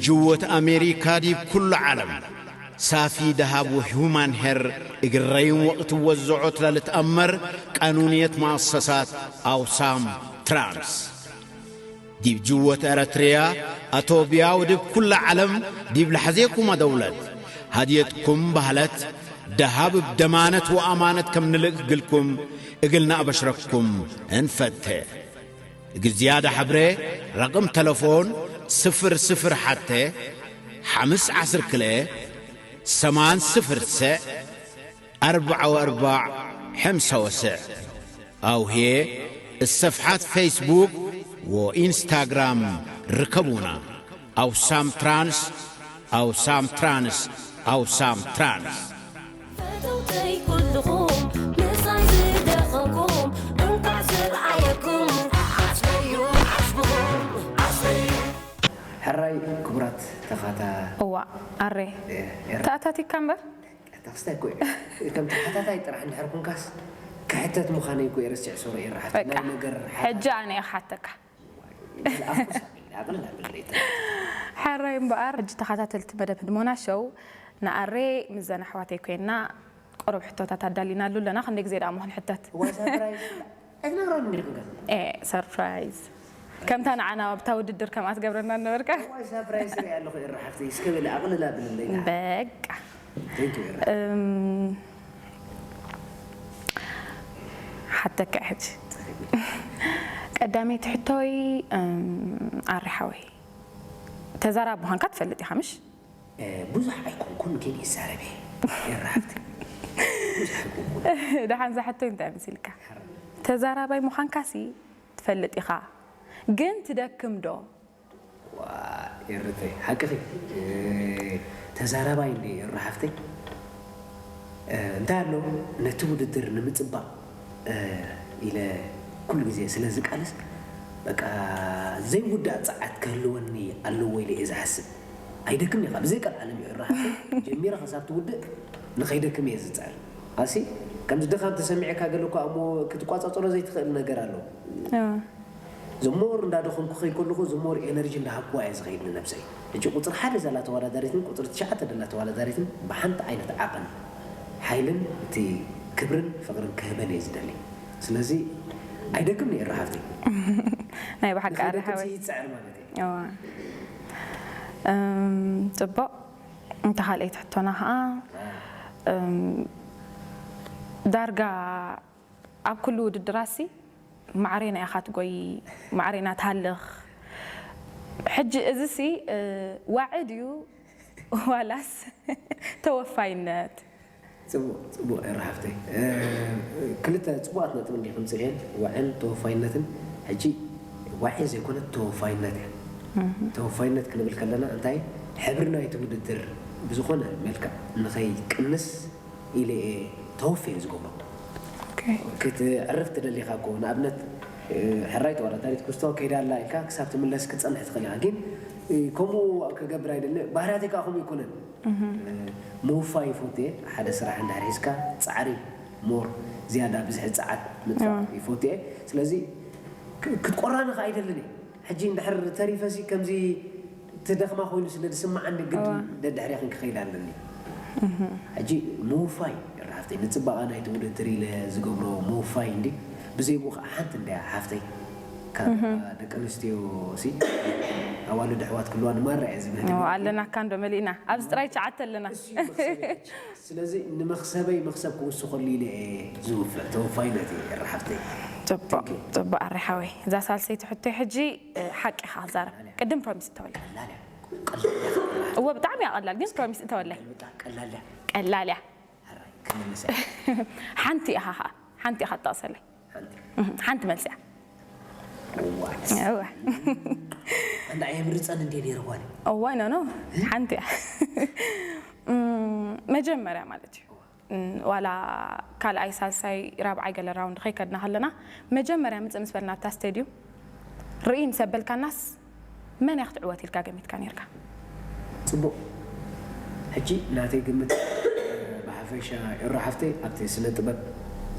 ጅወት ኣሜሪካ ዲብ ኩሉ ዓለም ሳፊ ደሃብ ወሁማን ሄር እግረይን ወቅት ወዘዖት ላልትኣመር ቃኑንየት መኣሰሳት ኣውሳም ትራንስ። ዲብ ጅወት ኤረትርያ ኣቶብያ ወድብ ኩላ ዓለም ዲብ ለሐዜኩማ ደውለት ሃድየትኩም ባህለት ደሃብ እብ ደማነት ወኣማነት ከም ንልእክ ግልኩም እግልና ኣበሽረኩም እንፈቴ። እግል ዝያዳ ሐብሬ ረቅም ተለፎን ስፍር ስፍር ሐቴ ሐምስ ዐስር ክልኤ ሰማን ስፍር ትሰዕ ኣርባዕ ወኣርባዕ ሐምሳ ወስዕ ኣውሄ እሰፍሓት ፌስቡክ ወኢንስታግራም ርከቡና። ኣውሳም ትራንስ ኣውሳም ትራንስ ኣውሳም ትራንስ። ፈተውተይ ኩልኹም ምሳይ ዝደኸምኩም እንኳዕ ዝረኣየኩም ዓስበዩ ዓስብኹም ዓስበዩ። ሕራይ ክቡራት ተኻታ እዋ ኣሬ ኤራ ተኣታቲካ እምበር ተኽስታይ እኮ እዩ። ከም ተሓታታይ ጥራሕ እንድሕር ኮንካስ ክሕተት ምዃነይ እኮ እየ ረሲዕ ሶሮ እየ ራሕቲ በቃ ናይ ነገር ሕጂ ኣነ እየ ክሓተካ ኣቁሳኒ ኣቅልል ኣብለይተ ሓራይ እምበኣር ሕጂ ተኸታተልቲ መደብ ህድሞና ሸው ንኣሬ ምዘን ኣሕዋተይ ኮይንና ቁሩብ ሕቶታት ኣዳሊናሉ ኣለና ክንደይ ግዜ ደኣ ሞ ክንሕተት ዋይ ሳፕራይዝ ኣይትነግረኒ እንዲኹም ከ ኤ ሰርፕራይዝ ከምታ ንዓና ኣብታ ውድድር ከምኣ ትገብረና ነበርካ ዋይ ሳፕራይዝ ሪኣ ኣለኹ ኤራ ሓፍተይ እስከ በሊ ኣቕልል ኣብለለይ በቃ ቴንክ ዩ ኤራ እም፣ ሓተካ ሕጂ ቀዳመይቲ ሕቶይ እም፣ ኣሪ ሓወይ ተዛራቢ ምዃንካ ትፈልጥ ኢኻ ምሽ ብዙሕ ኣይኮንኩን ግን ይዛረብ እየ ኤራ ሓፍተይ ብዙሕ ኣይኮንኩን ደሓን ዝሓቶይ እንታይ መሲልካ ተዛራባይ ምዃንካሲ ትፈልጥ ኢኻ ግን ትደክም ዶ ዋ ኤርተይ ሓቅኺ ተዛራባይ እንዲ ኤሩ ሓፍተይ እንታይ ኣሎ ነቲ ውድድር ንምፅባቕ ኢለ ኩሉ ግዜ ስለ ዝቃለስ በቃ ዘይውዳእ ፀዓት ክህልወኒ ኣለዎ ኢለ እየ ዝሓስብ ኣይደክም ኢኻ ብዘይ ቀልዓለም እዩ ኤሩ ሓፍተይ ጀሚረ ክሳብ ትውድእ ንኸይደክም እየ ዝፅዕር ኣሲ ከምዚ ድኻም ተሰሚዕካ ገለ እኳ እሞ ክትቋፃፀሮ ዘይትኽእል ነገር ኣሎ ዘሞር እንዳደኸምኩ ከይድ ከለኹ ዘሞር ኤነርጂ እንዳሃብኩዋ እየ ዝኸይድ ንነብሰይ ሕጂ ቁፅሪ ሓደ ዘላ ተወዳዳሪትን ቁፅሪ ትሽዓተ ዘላ ተወዳዳሪትን ብሓንቲ ዓይነት ዓቐን ሓይልን እቲ ክብርን ፍቕርን ክህበን እየ ዝደሊ ስለዚ ኣይደክም ነይሩ ሓፍተይ ናይ ብሓቂ ኣረ ንኸይደክም ሓወይ ይፅዕር ማለት እዩ እዋ እም፣ ፅቡቕ እንተ ካልኣይቲ ሕቶና ከዓ እም፣ ዳርጋ ኣብ ኩሉ ውድድራሲ ማዕሬና ኢኻ ትጎይ ማዕሬና ትሃልኽ ሕጂ እዚሲ እ፣ ዋዒ ድዩ ዋላስ ተወፋይነት ፅቡቅ ፅቡቅ ኤረ ሓፍተይ ክልተ ፅቡቃት ነጥብ እንዲኹም ፅዕየን ዋዕን ተወፋይነትን ሕጂ ዋዒ ዘይኮነት ተወፋይነት እያ ተወፋይነት ክንብል ከለና እንታይ ሕብሪ ናይቲ ውድድር ብዝኾነ መልክዕ ንኸይቅንስ ኢለ እየ ተወፍ እየ ዝገብሮ ክትዕርፍ ትደሊኻ እኮ ንኣብነት ሕራይ ተወዳዳሪት ክስቶ ከይዳ ኣላ ኢልካ ክሳብ ትምለስ ክትፀንሕ ትኽእል ኢኻ ግን ከምኡ ክገብር ኣይደለ ባህርያተይ ከዓ ከምኡ ኣይኮነን ምውፋይ ይፈቱ እየ ሓደ ስራሕ እንድሕር ሒዝካ ፃዕሪ ሞር ዝያዳ ብዝሒ ፀዓት ምጥፋእ ይፈቱ እየ ስለዚ ክትቆራኒ ከዓ ኣይደልን እየ ሕጂ እንድሕር ተሪፈሲ ከምዚ ትደኽማ ኮይኑ ስለ ዝስምዓኒ ግድን ደድሕሬኽን ክኸይድ ኣለኒ ሕጂ ምውፋይ ራፍተይ ንፅባቐ ናይቲ ውድድር ኢለ ዝገብሮ ምውፋይ እንዲ ብዘይ ብኡ ከዓ ሓንቲ እንድያ ሓፍተይ ካብ ደቂ ኣንስትዮ ሲ ኣዋልድ ኣሕዋት ክልዋ ንማራ እየ ዝምህር ኣለናካ እንዶ መሊእና ኣብዚ ጥራይ ትሽዓተ ኣለና ስለዚ ንመክሰበይ መክሰብ ክውስኸሉ ኢለ እየ ዝውፍዕ ተወፋይነት እየ ራሓፍተይ ፅቡቅ ፅቡቅ ኣሪ ሓወይ እዛ ሳልሰይቲ ሕቶይ ሕጂ ሓቂ ኢኻ ክዛረብ ቅድም ፕሮሚስ እተወለይ እዎ ብጣዕሚ እያ ቀላል ግን ፕሮሚስ እተወለይ ቀላል እያ ቀላል እያ ክምልሰ ሓንቲ ኢኻ ከዓ ሓንቲ ኢኻ ትጠቕሰለይ ሓንቲ መልሲ እያ እዋ እወ እንዳ የምርፀን እንዴ ነይረ ጓል እዋ ኖ ኖ ሓንቲ እያ እም፣ መጀመርያ ማለት እዩ እም፣ ዋላ ካልኣይ ሳልሳይ ራብዓይ ገለ ራውንድ ከይከድና ከለና መጀመርያ ምፅእ ምስ በልና ኣብታ ስቴድዩም ርኢ ምስ ኣበልካናስ መን እያ ክትዕወት ኢልካ ገሚትካ ነርካ ፅቡቅ ሕጂ ናተይ ግምት ብሓፈሻ ኤሮ ሓፍተይ ኣብቲ ስነ ጥበብ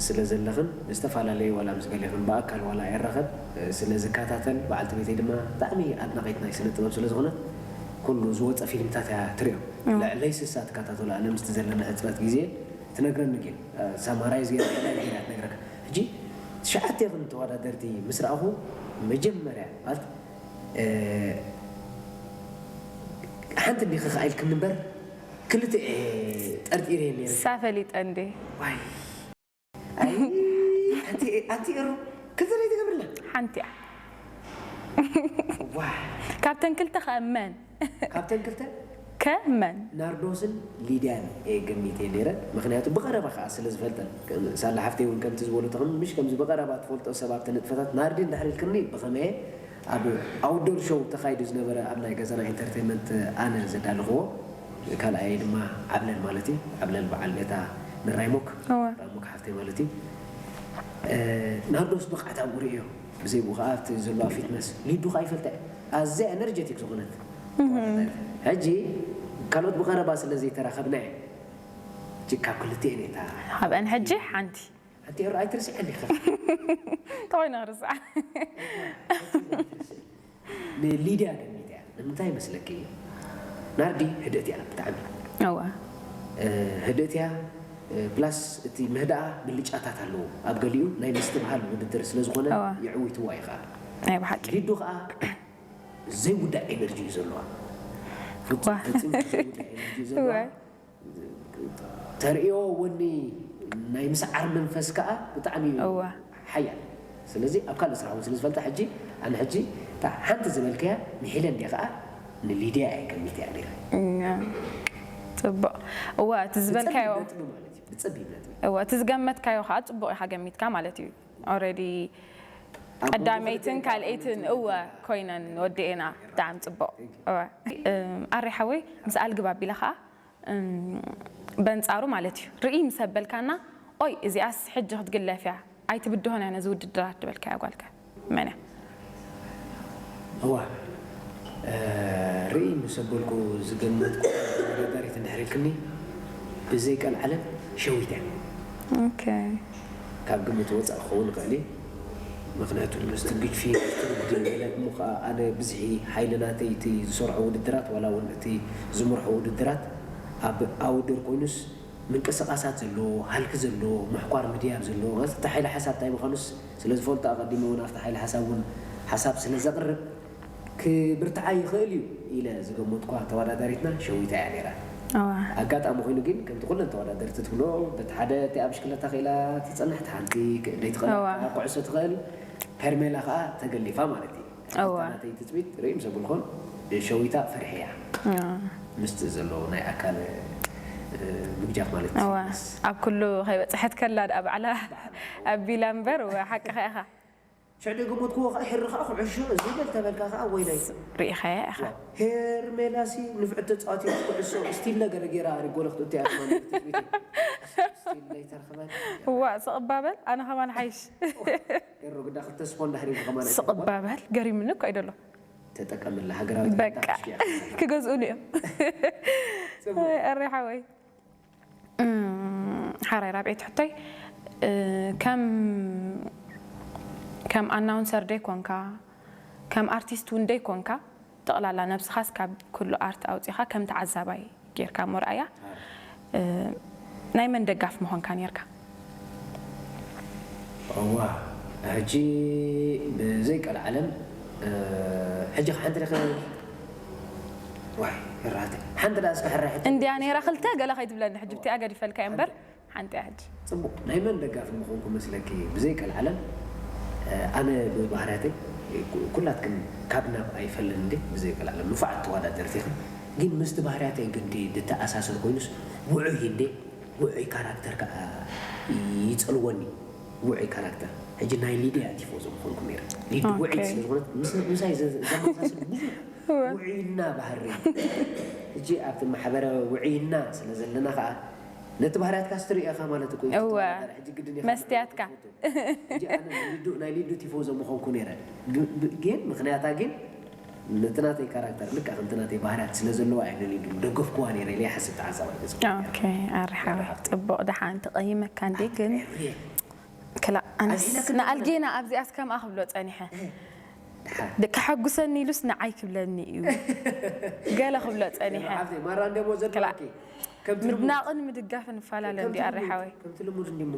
ስለ ዘለኽን ዝተፈላለዩ ዋላ ምስ ገሌኽን ብኣካል ዋላ ኣይራኸብ ስለ ዝከታተል በዓልቲ ቤተይ ድማ ብጣዕሚ ኣድናቒት ናይ ስነ ጥበብ ስለ ዝኾነት ኩሉ ዝወፀ ፊልምታት እያ ትሪኦ። ልዕለይ ስሳ ትከታተሎ፣ ኣነ ምስቲ ዘለና ሕፅረት ግዜ ትነግረኒ ግን ሳማራይዝ ገይራ ከላይ ገይራ ትነግረካ። ሕጂ ትሽዓተ ይኹን ተወዳደርቲ ምስ ረኣኹ፣ መጀመርያ ማለት ሓንቲ እንዲኻ ከኣይልክኒ እምበር ክልተ ጠርጢረ ነይረ። ሳፈሊጠ እንዴ? ዋይ ኣንቲ ኤሩ ክልተ ናይ ትገብርላ ሓንቲ እያ። ካብተን ክልተ ከመን ካብተን ክልተ ከመን ናርዶስን ሊድያን እየ ገሚተ ነይረ። ምክንያቱ ብቐረባ ከዓ ስለ ዝፈልጠን፣ ሳላ ሓፍተይ እውን ከምቲ ዝበሉ ተኽም ምሽ ከምዚ ብቐረባ ትፈልጦ ሰብ ኣብቲ ንጥፈታት ናርዲ እንዳሕር ኢልክኒ ብኸመየ ኣብ ኣውትዶር ሾው ተኻይዱ ዝነበረ ኣብ ናይ ገዛና ኢንተርቴንመንት ኣነ ዘዳለኽዎ፣ ካልኣየ ድማ ዓብለል ማለት እዩ። ዓብለል በዓል ቤታ ንራይሞክ ራይሞክ ሓፍተይ ማለት እዩ። ናርዶስ ብቕዓት ኣብኡ ርእዮ፣ ብዘይ ብኡ ከዓ ኣብቲ ዘለዋ ፊትነስ ሊዱ ከዓ ይፈልጣ እዩ። ኣዝያ ኤነርጀቲክ ዝኾነት ሕጂ ካልኦት ብቐረባ ስለ ዘይተራኸብና እየ። ካብ ክልቲኤን እታ ኣብአን ሕጂ ሓንቲ ኣንቲ ር ኣይትርስዐኒ ኢኻ። ተኾይነ ክርስዓ ንሊድያ ገሚት እያ። ንምንታይ ይመስለኪ? ናርዲ ህድእት እያ ብጣዕሚ። እዋ ህድእት እያ። ፕላስ እቲ ምህዳኣ ብልጫታት ኣለዎ። ኣብ ገሊኡ ናይ ምስትብሃል ውድድር ስለ ዝኾነ እዋ። የዕዊትዋ እዩ ከዓ። ናይ ብሓቂ ሊዱ ከዓ ዘይውዳእ ኤነርጂ እዩ ዘለዋ። ዋ። ፈጺሙ ዘይውዳእ ኤነርጂ እዩ ዘለዋ። እዋ ተርእዮ ወኒ ናይ ምስዓር መንፈስ ከዓ ብጣዕሚ እዩ እዋ። ሓያል። ስለዚ ኣብ ካልእ ስራሕ እውን ስለ ዝፈልጣ ሕጂ ኣነ ሕጂ እታ ሓንቲ ዝበልከያ ምሒለ እንዲ ከዓ ንሊድያ እየ ገሚት እያ ነይረ። እኛ ጽቡቕ እዋ እቲ ዝበልካዮ ብጸቢብ ነጥቢ ማለት እዩ። ብጸቢብ ነጥቢ እዋ እቲ ዝገመትካዮ ከዓ ጽቡቕ ኢኻ ገሚትካ ማለት እዩ። ኦልሬዲ ኣብ ቀዳመይትን መንጎ ካልኣይትን እወ ኮይነን ወዲኤና ብጣዕሚ ጽቡቕ። እወ እም፣ ኣሬ ሓወይ ምስ ኣልግብ ኣቢለ ከዓ እም፣ በንጻሩ ማለት እዩ ርኢ ምስ ኣበልካና ኦይ እዚኣስ ሕጂ ክትግለፍ እያ ኣይትብድሆን እያ ነዚ ውድድራት ዝበልካያ ጓልከ መን እያ? እዋ ርኢ ምስ ኣበልኩ ዝገመትኩ ተወዳዳሪት እንድሕር ኢልክኒ ብዘይ ቀልዓለም ሸዊት እያ። ኦኬ ካብ ግምት ወፃእ ክኸውን ይኽእል እዩ። ምክንያቱ ምስቲ ግድፊ ትርድእ ገለ እሞ ከዓ ኣነ ብዝሒ ሓይሊ ናተይ እቲ ዝሰርዖ ውድድራት ዋላ እውን እቲ ዝምርሖ ውድድራት ኣብ ኣውደር ኮይኑስ ምንቅስቃሳት ዘለዎ ሃልኪ ዘለዎ ምሕኳር ምድያብ ዘለዎ ማለት እቲ ሓይሊ ሓሳብ እንታይ ምዃኑስ ስለ ዝፈልጦ ኣቐዲመ እውን ኣብቲ ሓይሊ ሓሳብ እውን ሓሳብ ስለ ዘቕርብ ክብርትዓ ይኽእል እዩ ኢለ ዝገመትኳ ተወዳዳሪትና ሸዊታ እያ ነይራ። እዋ ኣጋጣሚ ኮይኑ ግን ከምቲ ኩለን ተወዳደርቲ ትብሎ በቲ ሓደ እቲኣ ብሽክለታ ክኢላ ትፀንሕ፣ እቲ ሓንቲ ደይትኽእል እዋ። ከዓ ኩዕሶ ትኽእል፣ ሄርሜላ ከዓ ተገሊፋ ማለት እዩ። እዋ። ናተይ ትፅቢት ርኢ ምስ ኣበልኮን ሸዊታ ፈርሒ እያ እዋ ምስቲ ዘለዎ ናይ ኣካል ምግጃፍ ማለት እዩ። እዋ ኣብ ኩሉ ከይበፅሐት ከላ ደኣ ባዕላ ኣቢላ እምበር እዋ ሓቅኻ ኢኻ። ሽዑ ደገመትክዎ ከዓ ሄሪ ከዓ ኩዕሾ እዚ በል ተበልካ ከዓ ወይለይ ርኢኻያ ኢኻ። ሄርሜላሲ ንፍዕቲ ተፃዋቲት ኩዕሾ ስቲል ነገር ገይራ ኣሪጎለ ክትእቱ እያ ትማሊ ትፅቢተይ። ስቲል ለይተረኽበ እዋ ስቕባበል ኣነ ከማን ሓይሽ ሄሮ ግዳ ክልተ ስፖን ዳሕሪ ከማን ስቕባበል ገሪምኒ እኮ እዩ ደሎ ተጠቀምላ ሃገራዊት በቃ ክገዝኡሉ እዮም። ኣረ ሓወይ እም፣ ሓራይ ራብዒት ሕቶይ እ፣ ከም ከም ኣናውንሰር ደይ ኮንካ ከም ኣርቲስት እውን ደይ ኮንካ ጠቕላላ ነብስኻስ ካብ ኩሉ ኣርት ኣውፂኻ ከም ተዓዛባይ ጌርካ እሞ ረኣያ እ፣ ናይ መን ደጋፍ ምኾንካ ኔርካ? እዋ ሕጂ ብዘይ ቀልዓለም ሕጂ ሓንቲ ርኸ ዋይ ራተ ሓንቲ ዳ እስከ ሕራይ ሕጂ እንድያ ነይራ ክልተ ገለ ከይትብለኒ ሕጂ ብቲኣ ገዲፈልካ እምበር ሓንቲ እያ ሕጂ ፅቡቅ ናይ መን ደጋፊ ምኾንኩ መስለኪ? ብዘይ ቀልዓለም ኣነ ብባህርያተይ ኩላትክን ካብ ናብ ኣይፈልን እንዴ ብዘይ ቀልዓለም ንፉዓት ተዋዳደርቲ ኢኽን ግን ምስቲ ባህርያተይ ግዲ ድተኣሳሰር ኮይኑስ ውዑይ እንዴ ውዑይ ካራክተር ከዓ ይፀልወኒ። ውዑይ ካራክተር ሕጂ ናይ ሊድያ ቲፎዞ ምኾንኩ ነይረ። ሊዱ ውዑይ ኦኬ። ስለ ዝኾነት ምስ- ምሳይ ዘ- ዘመሳስል ብዙሕ ውዑይና ባህሪ ሕጂ ኣብቲ ማሕበረ ውዑይና ስለ ዘለና ከዓ ነቲ ባህርያትካ ስትሪኦ ኢኻ ማለት እኮ እዩ። እወ። ተወዳዳሪ ሕጂ ግድን ኢኻ መስትያትካ። ሕጂ ኣነ ናይ ሊዱ- ናይ ሊዱ ቲፎዞ ምኾንኩ ነይረ። ግ- ብ- ግን ምክንያታ ግን ነቲ ናተይ ካራክተር ልክዕ ከምቲ ናተይ ባህርያት ስለ ዘለዋ እየ ንሊዱ ደገፍኩዋ ነይረ ኢለ ይሓስብ ተዓዛባይ ገጽ ኦኬ ኣርሓዊ ፅቡቕ ደሓን ተቐይመካ እንዴ ግን ክላ ኣነስ ንኣልጌና ኣብዚኣስ ከምኣ ክብሎ ፀኒሐ ከሐጉሰኒ ኢሉስ ንዓይ ክብለኒ እዩ። ገለ ክብሎ ጸኒሐ። ሓፍተይ ማራ እንደሞ ዘለኪ ከምቲ ልሙድ ምድናቕን ምድጋፍን እፈላለ እንዲ ኣረ ሓወይ። ከምቲ ልሙድ እንዲሞ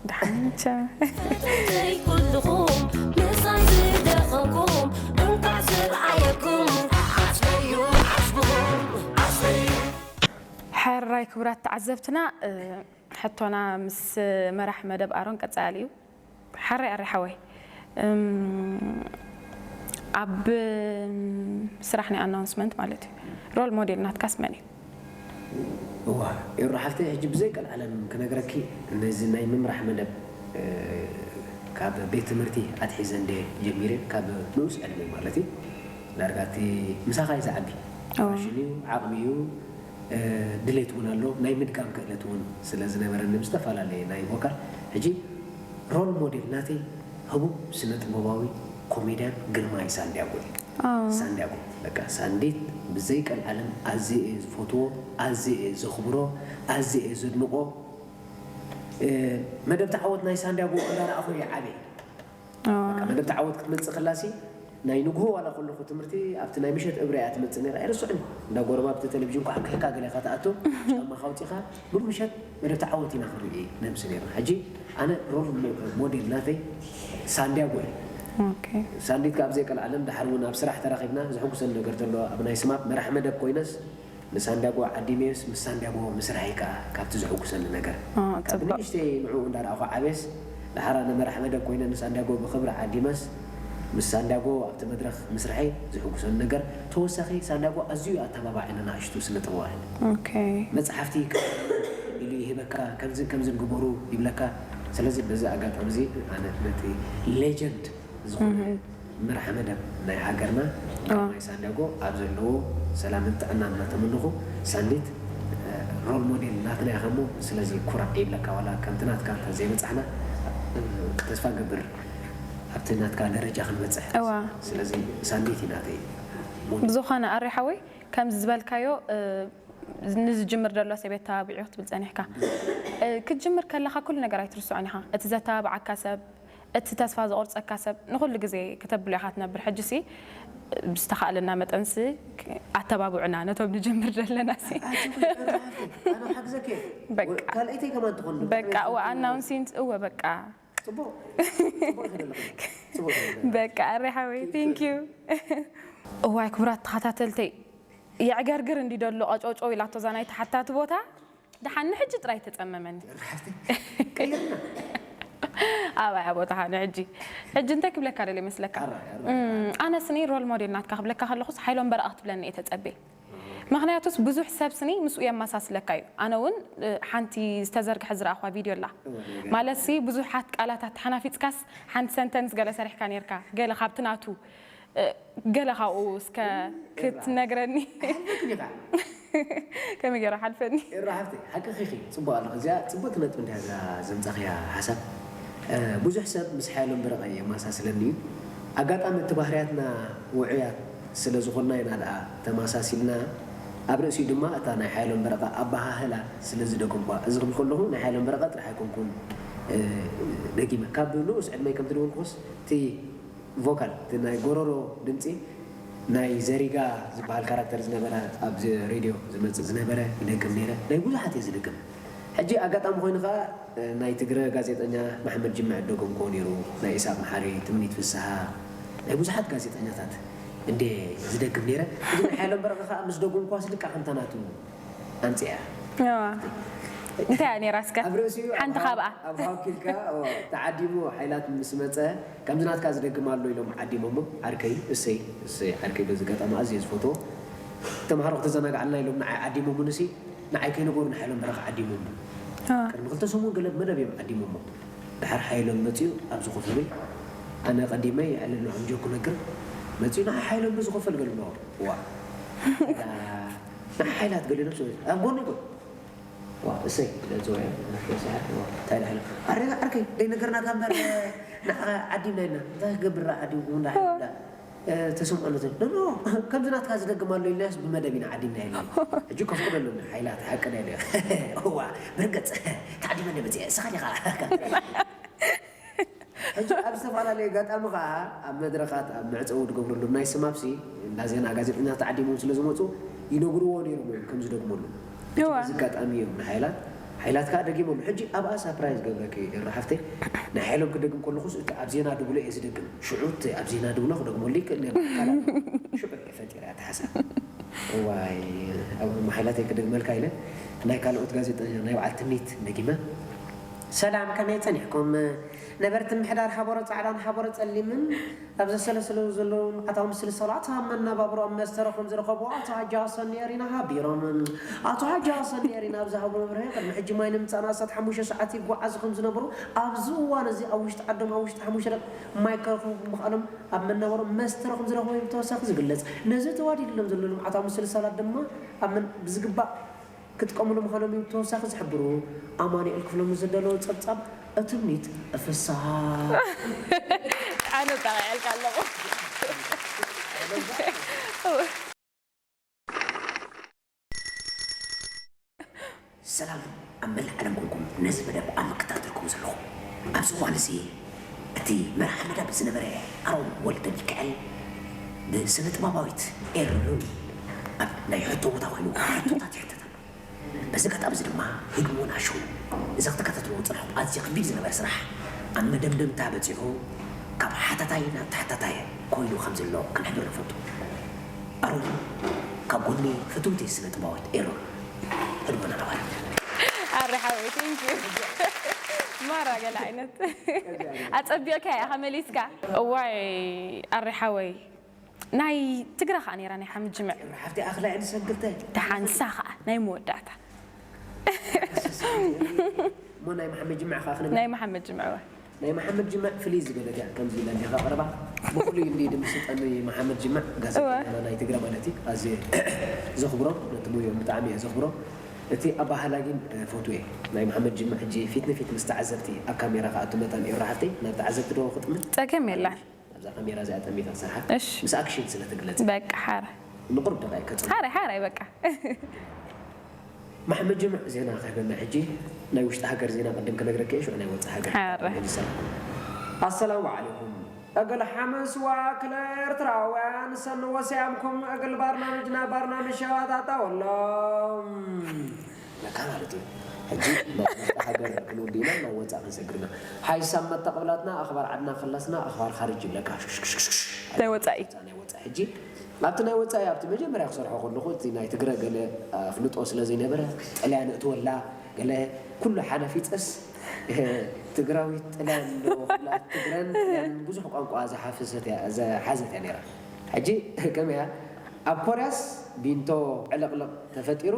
ደሓንቻ ተይ ኩልኹም ምሳይ ዝደኸምኩም እንኳዕ ዝረኣየኩም ዓስበዩ ዓስብኹም ዓስበዩ ሕራይ ክቡራት ተዓዘብትና፣ ሕቶና ምስ መራሕ መደብ ኣሮን ቀጻሊ እዩ። ሓራይ ኣረ ሓወይ፣ እም፣ ኣብ ስራሕ ናይ ኣናውንስመንት ማለት እዩ፣ ሮል ሞዴል ናትካስ መን እዩ? እዋ ኤሩ ሓፍተይ፣ ሕጂ ብዘይ ቀልዓለም ክነግረኪ፣ ነዚ ናይ ምምራሕ መደብ ካብ ቤት ትምህርቲ ኣትሒዘ እንደ ጀሚረ፣ ካብ ንኡስ ዕድመ ማለት እዩ። ዳርጋ እቲ ምሳኻ እዩ ዝዓቢ። ፋሽን እዩ፣ ዓቕሚ እዩ፣ ድሌት እውን ኣሎ። ናይ ምድጋም ክእለት እውን ስለ ዝነበረኒ ብዝተፈላለየ ናይ ቮካል፣ ሕጂ ሮል ሞዴል ናተይ ህቡብ ስነ ጥበባዊ ኮሜድያን ግርማይ ሳንዲያጎ እዩ። ሳንዲያጎ በቃ ሳንዲት ብዘይ ቀልዓለም ኣዝየ እየ ዝፈትዎ፣ ኣዝየ እየ ዘኽብሮ፣ ኣዝየ እየ ዘድንቆ። መደብ ተዓወት ናይ ሳንዲያጎ እንዳረኣኹ እየ ዓብየ። በቃ መደብ ተዓወት ክትመፅእ ከላሲ ናይ ንግሆ ዋላ ከለኹ ትምህርቲ ኣብቲ ናይ ምሸት እብረ እያ ትመፅእ ነይራ። ኣይርስዕን እንዳ ጎረባብቲ ቴሌቪዥን ኳ ክሕካ ገለ ኢኻ ትኣቱ ጫማኻ ኣውፂኻ ሙሉ ምሸት መደብ ተዓወት ኢና ክንርኢ ነምሲ ነይርና። ሕጂ ኣነ ሮል ሞዴል ናተይ ሳንዲያጎ እዩ። ኦኬ። ሳንዲት ካብ ዘይቀልዓለም ድሓር እውን ኣብ ስራሕ ተራኺብና ዘሐጉሰኒ ነገር ተሎ ኣብ ናይ ስማፕ መራሕ መደብ ኮይነስ ንሳንዲያጎ ዓዲመዮስ ምስ ሳንዲያጎ ምስራሐይ ከዓ ካብቲ ዘሐጉሰኒ ነገር ኦ፣ ካብ ፅቡቅ። ንእሽተይ ንዕኡ እንዳረኣኹ ዓብየስ ድሓር ኣነ መራሕ መደብ ኮይነ ንሳንዲያጎ ብክብሪ ዓዲመስ ምስ ሳንዲያጎ ኣብቲ መድረክ ምስራሐይ ዘሐጉሰኒ ነገር ተወሳኺ ሳንዲያጎ ኣዝዩ ኣተባባዒ ንናእሽቱ ስነ ጥበባውያን ኦኬ። መፅሓፍቲ ኢሉ ይህበካ ከምዚ ከምዚ ግበሩ ይብለካ። ስለዚ በዚ ኣጋጣሚ እዚ ኣነ ነቲ ሌጀንድ ዝኾነ መራሕ መደብ ናይ ሃገርና ናይ ሳንዲያጎ ኣብ ዘለዎ ሰላምን ጥዕናን እናተመነኹ ሳንዲት ሮል ሞዴል ናትና ኢኻ እሞ ስለዚ ኩራዕ ይብለካ ዋላ ከምቲ ናትካ እንተ ዘይበፃሕና ተስፋ ገብር ኣብቲ ናትካ ደረጃ ክንበፅሕ እዋ። ስለዚ ሳንዲት እዩ ናተይ ሞዴል ብዝኾነ ኣሬ ሓወይ ከምዚ ዝበልካዮ ንዝጅምር ዘሎ ሰብ የተባብዑ ክትብል ጸኒሕካ ክትጅምር ከለኻ ኩሉ ነገር ኣይትርስዖን ኢኻ እቲ ዘተባብዓካ ሰብ እቲ ተስፋ ዘቑርጸካ ሰብ ንኹሉ ግዜ ክተብሎ ኢኻ ትነብር ሕጂ ሲ ብዝተኻእለና መጠን ሲ ኣተባብዑና ነቶም ንጅምር ዘለና ሲ ኣነ ሓግዘኪ በቃ። ካልኣይተይ ከማን ትኾን በቃ እዋ ኣናውንሲንት እወ በቃ ጽቡቅ ጽቡቅ ይኸደልካ ጽቡቅ ይኸደልካ በቃ ኣሬ ሓወይ thank you እዋይ ክቡራት ተኸታተልተይ የዕገርግር እንዲ ደሎ ቀጨውጨው ኢላቶ እዛ ናይ ተሓታቲ ቦታ ደሓን ንሕጂ ጥራይ ተጸመመኒ ቀይርና ኣባያ ቦታኻ ንሕጂ ሕጂ እንታይ ክብለካ ደለ ይመስለካ ኣነ ስኒ ሮል ሞዴል ናትካ ክብለካ ከለኹስ ሓይሎም በረቐ ክትብለኒ እየ ተጸቤ ምክንያቱስ ብዙሕ ሰብ ስኒ ምስኡ የመሳስለካ እዩ ኣነ እውን ሓንቲ ዝተዘርግሐ ዝረኣኹዋ ቪድዮ ኣላ ማለት ሲ ብዙሓት ቃላታት ተሓናፊፅካስ ሓንቲ ሰንተንስ ገለ ሰሪሕካ ነርካ ገለ ካብቲ ናቱ ገለ ካብኡ እስከ ክትነግረኒ ከመይ ገይሩ ሓልፈኒ ኤራ ሓፍተይ ሓቅኺ ኢኺ ጽቡቕ ኣለኺ እዚኣ ጽብቕቲ ነጥቢ እንዲያ እዛ ዘምጻኽያ ሓሳብ ብዙሕ ሰብ ምስ ሓየሎም በረቐ የመሳስለኒ እዩ ኣጋጣሚ እቲ ባህርያትና ውዑያት ስለ ዝኾንና ኢና ደኣ ተመሳሲልና ኣብ ርእሲኡ ድማ እታ ናይ ሓየሎም በረቐ ኣበሃህላ ስለ ዝደገምኳ እዚ ክብል ከለኹ ናይ ሓየሎም በረቐ ጥራሕ ኣይኮንኩን ደጊመ ካብ ንኡስ ዕድመይ ከም ትደወልኩስ እቲ ቮካል እቲ ናይ ጎረሮ ድምፂ ናይ ዘሪጋ ዝበሃል ካራክተር ዝነበረ ኣብዚ ሬድዮ ዝመፅእ ዝነበረ ይደግም ነይረ ናይ ብዙሓት እየ ዝደግም ሕጂ ኣጋጣሚ ኮይኑ ከዓ ናይ ትግረ ጋዜጠኛ መሓመድ ጅምዕ ደገምኮ ነይሩ ናይ ኢሳቅ መሓሪ ትምኒት ፍስሃ ናይ ብዙሓት ጋዜጠኛታት እንደ ዝደግም ነይረ ሕጂ ናይ ሓይሎም በረኸ ከዓ ምስ ደገምኳ ስልቃ ከምታ ናቱ ኣምፅያ እንታይ እያ ነይራ እስከ ኣብ ርእሲኡ ሓንቲ ካብኣ ኣብ ሃውኪልካ ተዓዲሙ ሓይላት ምስ መፀ ከምዚ ናትካ ዝደግም ኣሎ ኢሎም ዓዲሞሞ ዓርከይ እሰይ እሰይ ዓርከይ በዚ ገጣሚ ኣዝየ ዝፈትዎ ተምሃሮ ክተዘናግዓልና ኢሎም ንዓይ ዓዲሞሙንሲ ንዓይ ከይነገሩ ንሓይሎም በረኻ ዓዲሞሞ ቅድሚ ክልተ ሰሙን ገለ መደብ እዮም ዓዲሞሞ ድሓር ሓይሎም መፅኡ ኣብዚ ኮፍ በል ኣነ ቀዲመ ይዕልል ንዖም ጀኩ ነግር መፅኡ ንዓይ ሓይሎም በዚ ኮፍ በል ገሉ ዋ ንዓይ ሓይላት ገሊሎም ኣብ ጎኒ ጎ ዋ እሰይ ለዝወያ እንታይ ዳሕለ ኣረ ዓርከይ ደይ ነገርናካ እምበር ንዓኻ ዓዲምና ኢልና እንታይ ክገብር ዓዲምኩም እንዳ ሓይልና ተሰምዖ ነዘ ኖ ከምዚ ናትካ ዝደግም ኣሎ ኢልናስ ብመደብ ኢና ዓዲምና ኢልና ሕጂ ከፍቅዶ ኣለኒ ሓይላት ሓቂ ናይ እዋ ብርገፅ ተዓዲመ መፅአ እስኻ ዲኻ ሕጂ ኣብ ዝተፈላለየ ኣጋጣሚ ከዓ ኣብ መድረኻት ኣብ መዕፀዊ ዝገብረሎም ናይ ስማፕሲ እንዳ ዜና ጋዜጠኛ ተዓዲሞም ስለ ዝመፁ ይነግርዎ ነይሮም እዮም ከም ዝደግመሉ። ሕጂ እዋ። በዚ ኣጋጣሚ እዮም ንሓይላት ሓይላት ከዓ ደጊመሉ። ሕጂ ኣብኣ ሳፕራይዝ ገብረኪ ኤሩ ሓፍተይ፣ ናይ ሓይሎም ክደግም ከለኹስ እቲ ኣብ ዜና ድብሎ እየ ዝደግም። ሽዑ እቲ ኣብ ዜና ድብሎ ክደግመሉ ይክእል ነይሩ። ሽዑ እየ ፈጢረ ኣተሓሳብ። እዋይ፣ ኣብ ማሕላተይ ክደግመልካ ኢለ ናይ ካልኦት ጋዜጠኛ ናይ በዓል ትምኒት ደጊመ። ሰላም፣ ከመይ ጸኒሕኩም? ነበርቲ ምሕዳር ሓቦረ ጻዕዳን ሓቦረ ጸሊምን ኣብ ዘሰለሰሉ ዘለዉ ኣታዊ ምስሊ ሰላታ መነባብሮኦም መስተረኹም ዝረኸቡ ኣቶ ሓጂ ሃሰን የሪና ሓቢሮም። ኣቶ ሓጂ ሃሰን የሪና ኣብ ዝሃቦ መብርሂ፣ ቅድሚ ሕጂ ማይ ንምምጻእ ንኣስታት ሓሙሽተ ሰዓት ይጓዓዙ ከም ዝነበሩ፣ ኣብዚ እዋን እዚ ኣብ ውሽጢ ዓዶም ኣብ ውሽጢ ሓሙሽተ ደቂቕ ማይ ከረኽቡ ብምኽኣሎም ኣብ መነባብሮኦም መስተረኹም ዝረኸቡ እዮም ብተወሳኺ ዝግለጽ። ነዚ ተዋዲድሎም ዘሎ ልምዓታዊ ምስሊ ሰላት ድማ ኣብ መን-፣ ብዝግባእ ክጥቀምሉ ምዃኖም እዩ ብተወሳኺ ዝሕብሩ። ኣማኑኤል ክፍሎም ንዘዳለዎ ጸብጻብ እትምኒት ፍስሃ። ኣነ ጠቒዐልካ ኣለኹ። ሰላም ኣብ መላእ ዓለም ኮንኩም ነዚ መደብ ኣብ ምክታተልኩም ዘለኹም። ኣብዚ እዋን እዚ እቲ መርሓ መደብ ዝነበረ ኣሮን ወልደ ሚካኤል ብስነ ጥበባዊት ኤርሉን ኣብ ናይ ሕቶ ቦታ ኮይኑ ሕቶታት ይሕተት ኣሎ። በዚ ኣጋጣሚ እዚ ድማ ህድሞና ሾው እዛ ክትከታተልዎ ዝጸናሕኩም ኣዝዩ ከቢድ ዝነበረ ስራሕ ኣብ መደምደምታ በጺሑ ካብ ሓታታይ ናብ ተሓታታይ ኮይኑ ከም ዘሎ ክንሕብር ንፈቱ። ኣሮን ካብ ጎኒ ፍትውቲ ስነ ጥበባዊት ኤርሉን ህድሞና ኣባል። ኣረ ሓወይ፣ ቴንክ ዩ። ማራ ገለ ዓይነት ኣጸቢቕካ ኢኻ መሊስካ። እዋይ ኣረ ሓወይ፣ ናይ ትግረ ኸኣ ነይራ ናይ ሓምድ ጅምዕ። ሓፍቲ ኣኽላ ዕድ ሰንክልተ። ተሓንሳ ኸኣ ናይ መወዳእታ። እሞ ናይ መሓመድ ጅምዕ ኸኣ ክንብል። ናይ መሓመድ ጅምዕ እዋ። ናይ መሓመድ ጅምዕ ፍልይ ዝበለት እያ። ከምዚ ኢለ እንዲኻ ቀረባ ብፍሉይ እንዲ ድምስጠኒ መሓመድ ጅምዕ እወ። ጋዜጠኛና ናይ ትግረ ማለት እዩ። ኣዝየ ዘኽብሮ፣ ነቲ ሙያኦም ብጣዕሚ እየ ዘኽብሮ። እቲ ኣባህላ ግን፣ እ፣ ፈትዎ እየ። ናይ መሓመድ ጅምዕ ሕጂ ፊት ንፊት ምስ ተዓዘብቲ ኣብ ካሜራ ከኣ እቱ መታን ኤሩ ሓፍተይ ናብ ተዓዘብቲ ዶ ክጥምን? ጸገም የላን። ኣብዛ ካሜራ እዚኣ ጠሚታ ትሰርሓ። እሺ። ምስ ኣክሽን ስለ ትግለጽ። በቃ ሓረ። ንቁሩብ ደቂቕ ከጽንሕ። ሓረ፣ ሓረ፣ በቃ። መሓመድ ጅምዕ ዜና ክህበና ሕጂ። ናይ ውሽጢ ሃገር ዜና ቅድም ክነግረኪ እየ፣ ሽዑ ናይ ወጻኢ ሃገር። ሓረ። መሊሰና። ኣሰላሙ ዓለይኩም። እግል ሓምስ ወክል ኤርትራውያን ሰኑ ወሰያምኩም እግል ባርናምጅና ባርናምጅ ሸባጣጣ ወሎም። ለካ ማለት እዩ። ሕጂ ናብ ውሽጢ ሃገር ክንውድእና ናብ ወጻኢ ክንሰግርና። ሓይሳም መተቕብላትና ኣኽባር ዓድና ከለስና ኣኽባር ኻርጅ ይብለካ። ሽሽሽሽሽ። ናይ ወጻኢ። ናይ ወጻኢ። ሕጂ ኣብቲ ናይ ወጻኢ ኣብቲ መጀመርያ ክሰርሖ ከለኹ እቲ ናይ ትግረ ገለ ኣፍልጦ ስለ ዘይነበረ ጥልያን እትወላ ገለ ኩሉ ሓነፊጸስ ትግራዊት ጥልያን ዶ ክብላ ትግረን ጥልያንን ብዙሕ ቋንቋ ዝሓፈሰት እያ፣ ዝሓዘት እያ ነይራ። ሕጂ ከመይ እያ? ኣብ ኮርያስ ቢንቶ ዕልቕልቕ ተፈጢሩ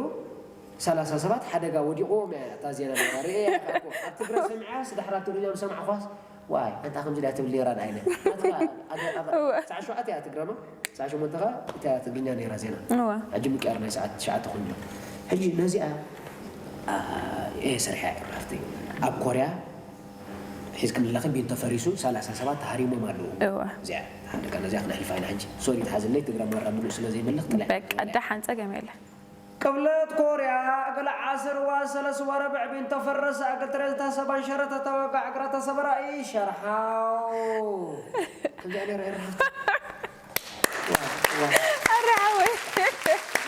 ሰላሳ ሰባት ሓደጋ ወዲቑዎም እያ እታ ዜና ነይራ። ርእየ እያ እኮ። ኣብ ትግረ ሰሚዐያስ ድሕሪ ኣብ ትግርኛ ምስ ሰማዕኳስ ዋይ ኣንታ ከምዚ ድያ ትብል ነይራ ንዓይነ። ናትኻ ኣገ-፣ ኣገ-፣ እወ። ትስዓ ሸውዓተ እያ ትግረማ? ትስዓ ሸሞንተ ኸኣ እታ ትግርኛ ነይራ ዜና። እወ። ሕጂ ምቅያር ናይ ሰዓት ትሽዓተ ኮይኑ ኣሎ። ሕጂ ነዚኣ፣ ኣ፣ እየ ሰሪሐያ እየ ሓፍተይ። ኣብ ኮርያ ሒዝክንላኺ ቢንቶ ፈሪሱ ሰላሳ ሰባት ተሃሪሞም ኣለዉ። እወ። እዚኣ ሓደጋ ነዚኣ ክነሕልፋ ኢና ሕጂ። ሶሪ ትሓዝለይ ትግረ ማራ ምሉእ ስለ ዘይመልኽ ጥልያ። በቃ ደሓን ጸገም የለን። ቅብለት ኮርያ እግል ዓስር ወሰለስ ወረብዕ ቢንቶ ፈረሰ እግል ትሬዝታ ሰባን ሸረተ ተወጋዕ እግራ ተሰበራ ኢሸርሓው። ከምዚኣ ነይራ ይርሓት። ዋ፣ ዋ። ኣረ ሓወይ።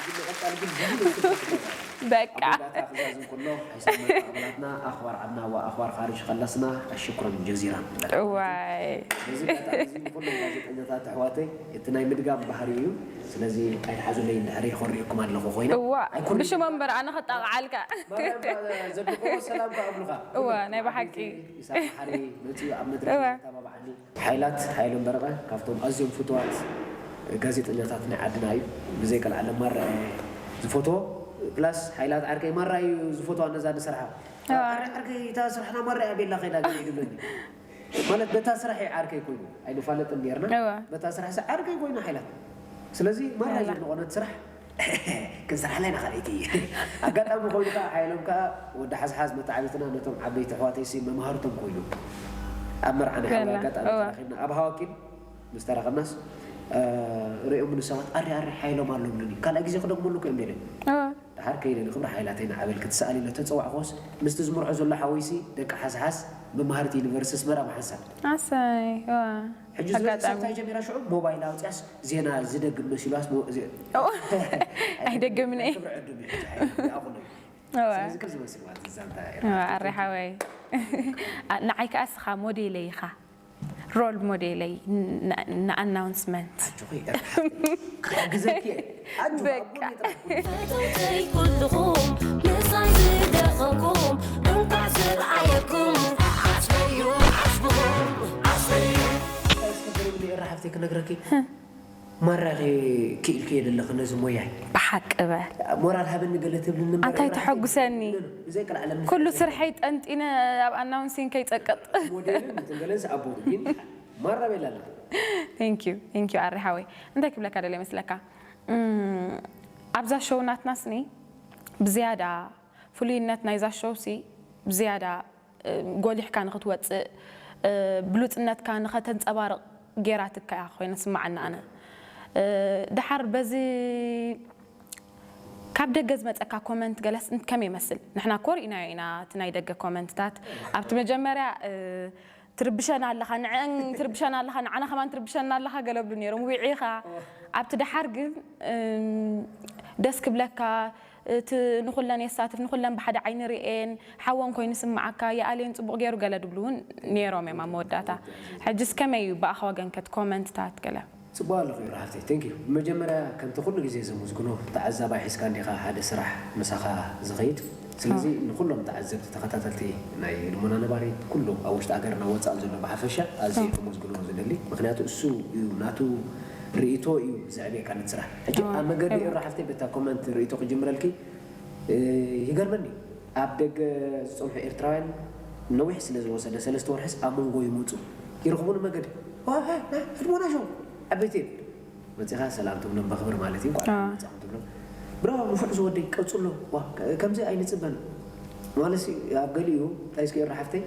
ግን መቐጻሊ ግን ብዙሕ ነው። በቃ። ኣቦታታ ክዛዝም ከሎ፣ ሓይሳብ መርዓ ኣባላትና፣ ኣኽባር ዓድና ወኣኽባር ኻርጅ ኸለስና፣ ኣሽኩረን ጀዚራን። እዋይ። በዚ ኣጋጣሚ እዚ ንኹሎም ጋዜጠኛታት ኣሕዋተይ፣ እቲ ናይ ምድጋም ባህሪ እዩ። ስለዚ ኣይትሓዙለይ፣ እንድሕር ይኾርየኩም ኣለኹ ኮይነ። እዋ፣ ኣይኮነን። ብሽሞም እምበር ኣነ ኸጣቕዓልካ። ማርያም ዘድልዎ ሰላም ከኣብሉኻ። እዋ፣ ናይ ብሓቂ። ይስሓቕ መሓሪ መፂኡ ኣብ መድረኽ እዋ። ይተባብዓኒ። ሓይላት፣ ሓይሎም በረቐ ካብቶም ኣዝዮም ፍቱዋት ጋዜጠኛታት ናይ ዓድና እዩ። ብዘይ ቀልዓለም ማራ እየ ዝፈትዎ። ፕላስ ሓይላት ዓርከይ ማራ እዩ ዝፈትዋ ነዛ ንሰርሓ። እዋ። ዓርከይ፣ ዓርከይ፣ እታ ስራሕና ማራ እያ ቤላ ከይዳ ገለ ይብለኒ። ማለት በታ ስራሕ እዩ ዓርከይ ኮይኑ። ኣይንፋለጥን ኔርና። እዋ። በታ ስራሕ ሰ ዓርከይ ኮይኑ ሓይላት። ስለዚ ማራ እዩ ያላ። ዘድንቖ ነቲ ስራሕ። ክንሰርሓላ ኢና ካልኣይቲ። ኣጋጣሚ ኮይኑ ከዓ ሓይሎም ከዓ ወዲ ሓዝሓዝ መተዓቢትና ነቶም ዓበይቲ ኣሕዋተይሲ መምሃርቶም ኮይኑ። ኣብ መርዓ ናይ ሓባር ያላ። ኣጋጣሚ እዋ። ተራኺብና። ኣብ ሃዋኪን ምስ ተራኸብናስ፣ እ፣ ርእዮምኒ ሰባት፣ "ኣሪ፣ ኣሪ፣ ሓይሎም ኣሎ" ብሉኒ። ካልኣይ ግዜ ክደግመሉ እኮ እዮም ኢለዮም። እዋ። ሃር ከይደ ንክብሪ ሓይላተይ ንዓበል ክትሰኣል ኢለ ተፀዋዕኮስ ምስቲ ዝምርዖ ዘሎ ሓወይሲ ደቂ ሓስሓስ መማህርቲ ዩኒቨርሲቲ ኣስመራ ብሓንሳብ ኣሰይ ዋ ሕጂ ዝረእቲ ሰብ ኣጋጣሚ እንታይ ጀሚራ ሽዑ ሞባይል ኣውፅያስ ዜና ዝደግም መሲሏስ ሞ- ዜ- ኦ፣ ኣይደግምን እየ ክብሪ ዕድም እዩ ሕጂ ሓይሉ ይኣኽሎ እዩ እወ ስለዚ ከምዚ መስልዋ ትዛንታ እወ ኣረ ሓወይ ኣ- ንዓይ ከዓ እስኻ ሞዴለይ ኢኻ ሮል ሞዴለይ ን- ን ኣናውንስመንት ኣጆኺ ክሕግዘኪ እየ ኣጆኺ በቃ። ኣቦኒ ጥራሕ ፈተውተይ ኩልኹም ምሳይ ዝደኸምኩም እንኳዕ ዝረኣየኩም ዓስበዩ ዓስብኹም ዓስበዩ እስኪ ገሪብኒ ኤራ ሓፍተይ ክነግረኪ ማራ ክኢልክዮ ዘለኺ ነዚ ሞያይ ብሓቂ በል ሞራል ሃበኒ ገለ ትብልኒ እምበር ኣንታይ ኤራ ሓፍተይ ተሐጉሰኒ ብዘይ ቀልዓለም ኩሉ ስርሐይ ጠንጢነ ኣብ ኣናውንሲን ከይፀቅጥ ሞዴልን እንትን ገለን ዝኣቦ ግን ማራ ቤላ ኣለኹ ቴንክ ዩ ቴንክ ዩ ኣሪ ሓወይ እንታይ ክብለካ ደለ ይመስለካ እም፣ ኣብዛ ሾው ናትናስኒ ብዝያዳ ፍሉይነት ናይዛ ሾው ሲ ብዝያዳ እ፣ ጎሊሕካ ንክትወፅእ እ፣ ብሉፅነትካ ንከተንፀባርቕ ጌራትካ እያ ኮይነ ስማዓና ኣነ እ፣ ድሓር በዚ ካብ ደገ ዝመፀካ ኮመንት ገለስ ከመይ ይመስል ንሕና ኮ ርኢናዮ ኢና እቲ ናይ ደገ ኮመንትታት ኣብቲ መጀመርያ እ፣ ትርብሸና ኣለኻ ንዐን ትርብሸና ኣለኻ ንዓና ከማን ትርብሸና ኣለኻ ገለብሉ ነይሮም ዊዒኻ ኣብቲ ደሓር ግን እም፣ ደስ ክብለካ እቲ ንኹለን የሳትፍ ንኹለን ብሓደ ዓይኒ ርኤን ሓወን ኮይኑ ስምዓካ የኣልየን ፅቡቕ ገይሩ ገለ ድብሉ እውን ነይሮም እዮም ኣብ መወዳእታ ሕጅስ ከመይ እዩ ብኣኻ ወገን ከት ኮመንትታት ገለ ጽቡቅ ኣለኹ ይብራ ሓፍተይ thank you ብመጀመርያ ከምቲ ኩሉ ግዜ ዘመስግኖ ተዓዛባይ ሒዝካ እንዲኻ ሓደ ስራሕ ምሳኻ ዝኸይድ ስለዚ ንኩሎም ተዓዘብቲ ተኸታተልቲ ናይ ህድሞና ነባሪት ኩሉ ኣብ ውሽጢ ሃገርና ወጻእ ዘሎ ብሓፈሻ ኣዝየ ከመስግኖ ዝደሊ ምኽንያቱ እሱ እዩ ናቱ ርእይቶ እዩ ዘዕብየካ ነቲ ስራሕ ሕጂ ኣብ መገዲ ይብራ ሓፍተይ በታ ኮመንት ርእይቶ ክጅምረልኪ ይገርመኒ ኣብ ደገ ዝጸንሑ ኤርትራውያን ነዊሕ ስለ ዝወሰደ ሰለስተ ወርሕስ ኣብ መንጎ ይመጹ ይረኽቡኒ መገዲ ህድሞና ሸው ዓበይቲ እዮም መጺኻ ሰላም ትብሎም በኽብር ማለት እዩ እንኳዕ መጻኹም ትብሎም ብራው ንፉዕ ዝወደይ ቀጽሎ ዋ ከምዚ ኣይንጽበን ማለት ኣብ ገሊኡ እንታይ እስኪ ኤራ ሓፍተይ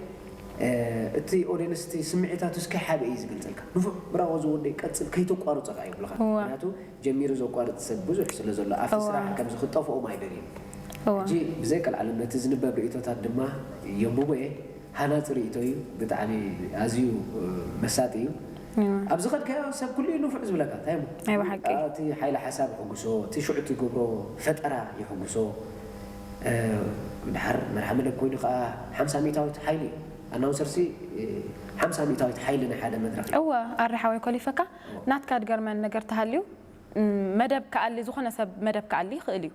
እቲ ኦዲየንስ እቲ ስምዒታቱ እስከ ሓደ እዩ ዝገልጸልካ ንፉዕ ብራዎ ዝወደይ ቀጽል ከይተቋርጾ ከኣ ይብልኻ ምክንያቱ ጀሚሩ ዘቋርጽ ሰብ ብዙሕ ስለ ዘሎ ኣብቲ ስራሕ ከምዚ ክጠፍኦም ኣይደልዩን ሕጂ ብዘይ ቀልዓለም ነቲ ዝንበብ ርእቶታት ድማ የንብቦ እየ ሃናጺ ርእቶ እዩ ብጣዕሚ ኣዝዩ መሳጢ እዩ ኣብ ዝኸድካዮ ሰብ ኩሉ እዩ ንፉዕ ዝብለካ እንታይ እሞ ናይ ብሓቂ እቲ ሓይሊ ሓሳብ ይሕጉሶ እቲ ሽዑ ትገብሮ ፈጠራ ይሕጉሶ ድሓር መርሓ መደብ ኮይኑ ከዓ ሓምሳ ሚእታዊት ሓይሊ እዩ ኣናውንሰርሲ ሓምሳ ሚእታዊት ሓይሊ ናይ ሓደ መድረክ እዩ እወ ኣሪ ሓወይ ኮሊፈካ ናትካ ድገርመን ነገር ተሃልዩ መደብ ከኣሊ ዝኾነ ሰብ መደብ ከኣሊ ይኽእል እዩ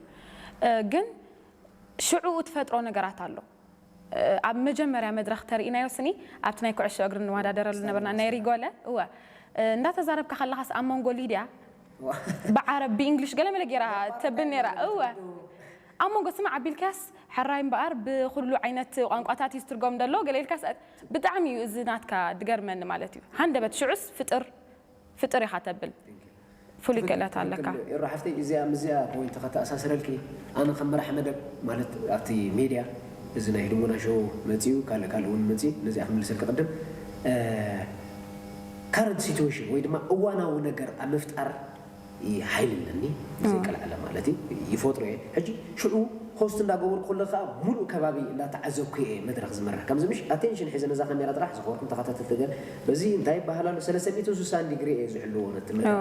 ግን ሽዑ ትፈጥሮ ነገራት ኣሎ ኣብ መጀመርያ መድረኽ ተርእናዮ ስኒ ኣብቲ ናይ ኩዕሾ እግሪ ንወዳደረሉ ነበርና ናይ ሪጎለ እወ እንዳተዛረብካ ከለኻስ ኣብ መንጎ ሊድያ ብዓረብ ብእንግሊሽ ገለ መለ ጌራ ተብል ነራ እወ ኣብ መንጎ ስማዕ ኣቢልካስ ሕራይ እምበኣር ብኩሉ ዓይነት ቋንቋታት እዩ ዝትርጎም ዘሎ ገለ ኢልካስ ብጣዕሚ እዩ እዚ ናትካ ድገርመኒ ማለት እዩ ሃንደበት ሽዑስ ፍጥር ፍጥር ኢኻ ተብል ፍሉይ ክእለት ኣለካ ኤሮ ሓፍተይ እዚኣ ምዚኣ ፖይንት ከተኣሳስረልኪ ኣነ ከም መራሕ መደብ ማለት ኣብቲ ሜድያ እዚ ናይ ህድሞና ሾው መፅኡ ካልእ ካልእ እውን መፅኡ ነዚኣ ክምልሰልኪ ቅድም ካረንት ሲትዌሽን ወይ ድማ እዋናዊ ነገር ኣብ ምፍጣር ሓይሊ ኣለኒ ብዘይ ቀልዓለ ማለት እዩ ይፈጥሮ እየ ሕጂ ሽዑ ሆስት እንዳገበርኩ ከሎ ከዓ ሙሉእ ከባቢ እንዳተዓዘብኩ እየ መድረክ ዝመርሕ ከምዚ ምሽ ኣቴንሽን ሒዘ ነዛ ካሜራ ጥራሕ ዝኸበርኩም ተኸታተልቲ ገን በዚ እንታይ ይበሃል ኣሎ ሰለስተ ሚእትን ስሳን ዲግሪ እየ ዝሕልዎ ነቲ መድረክ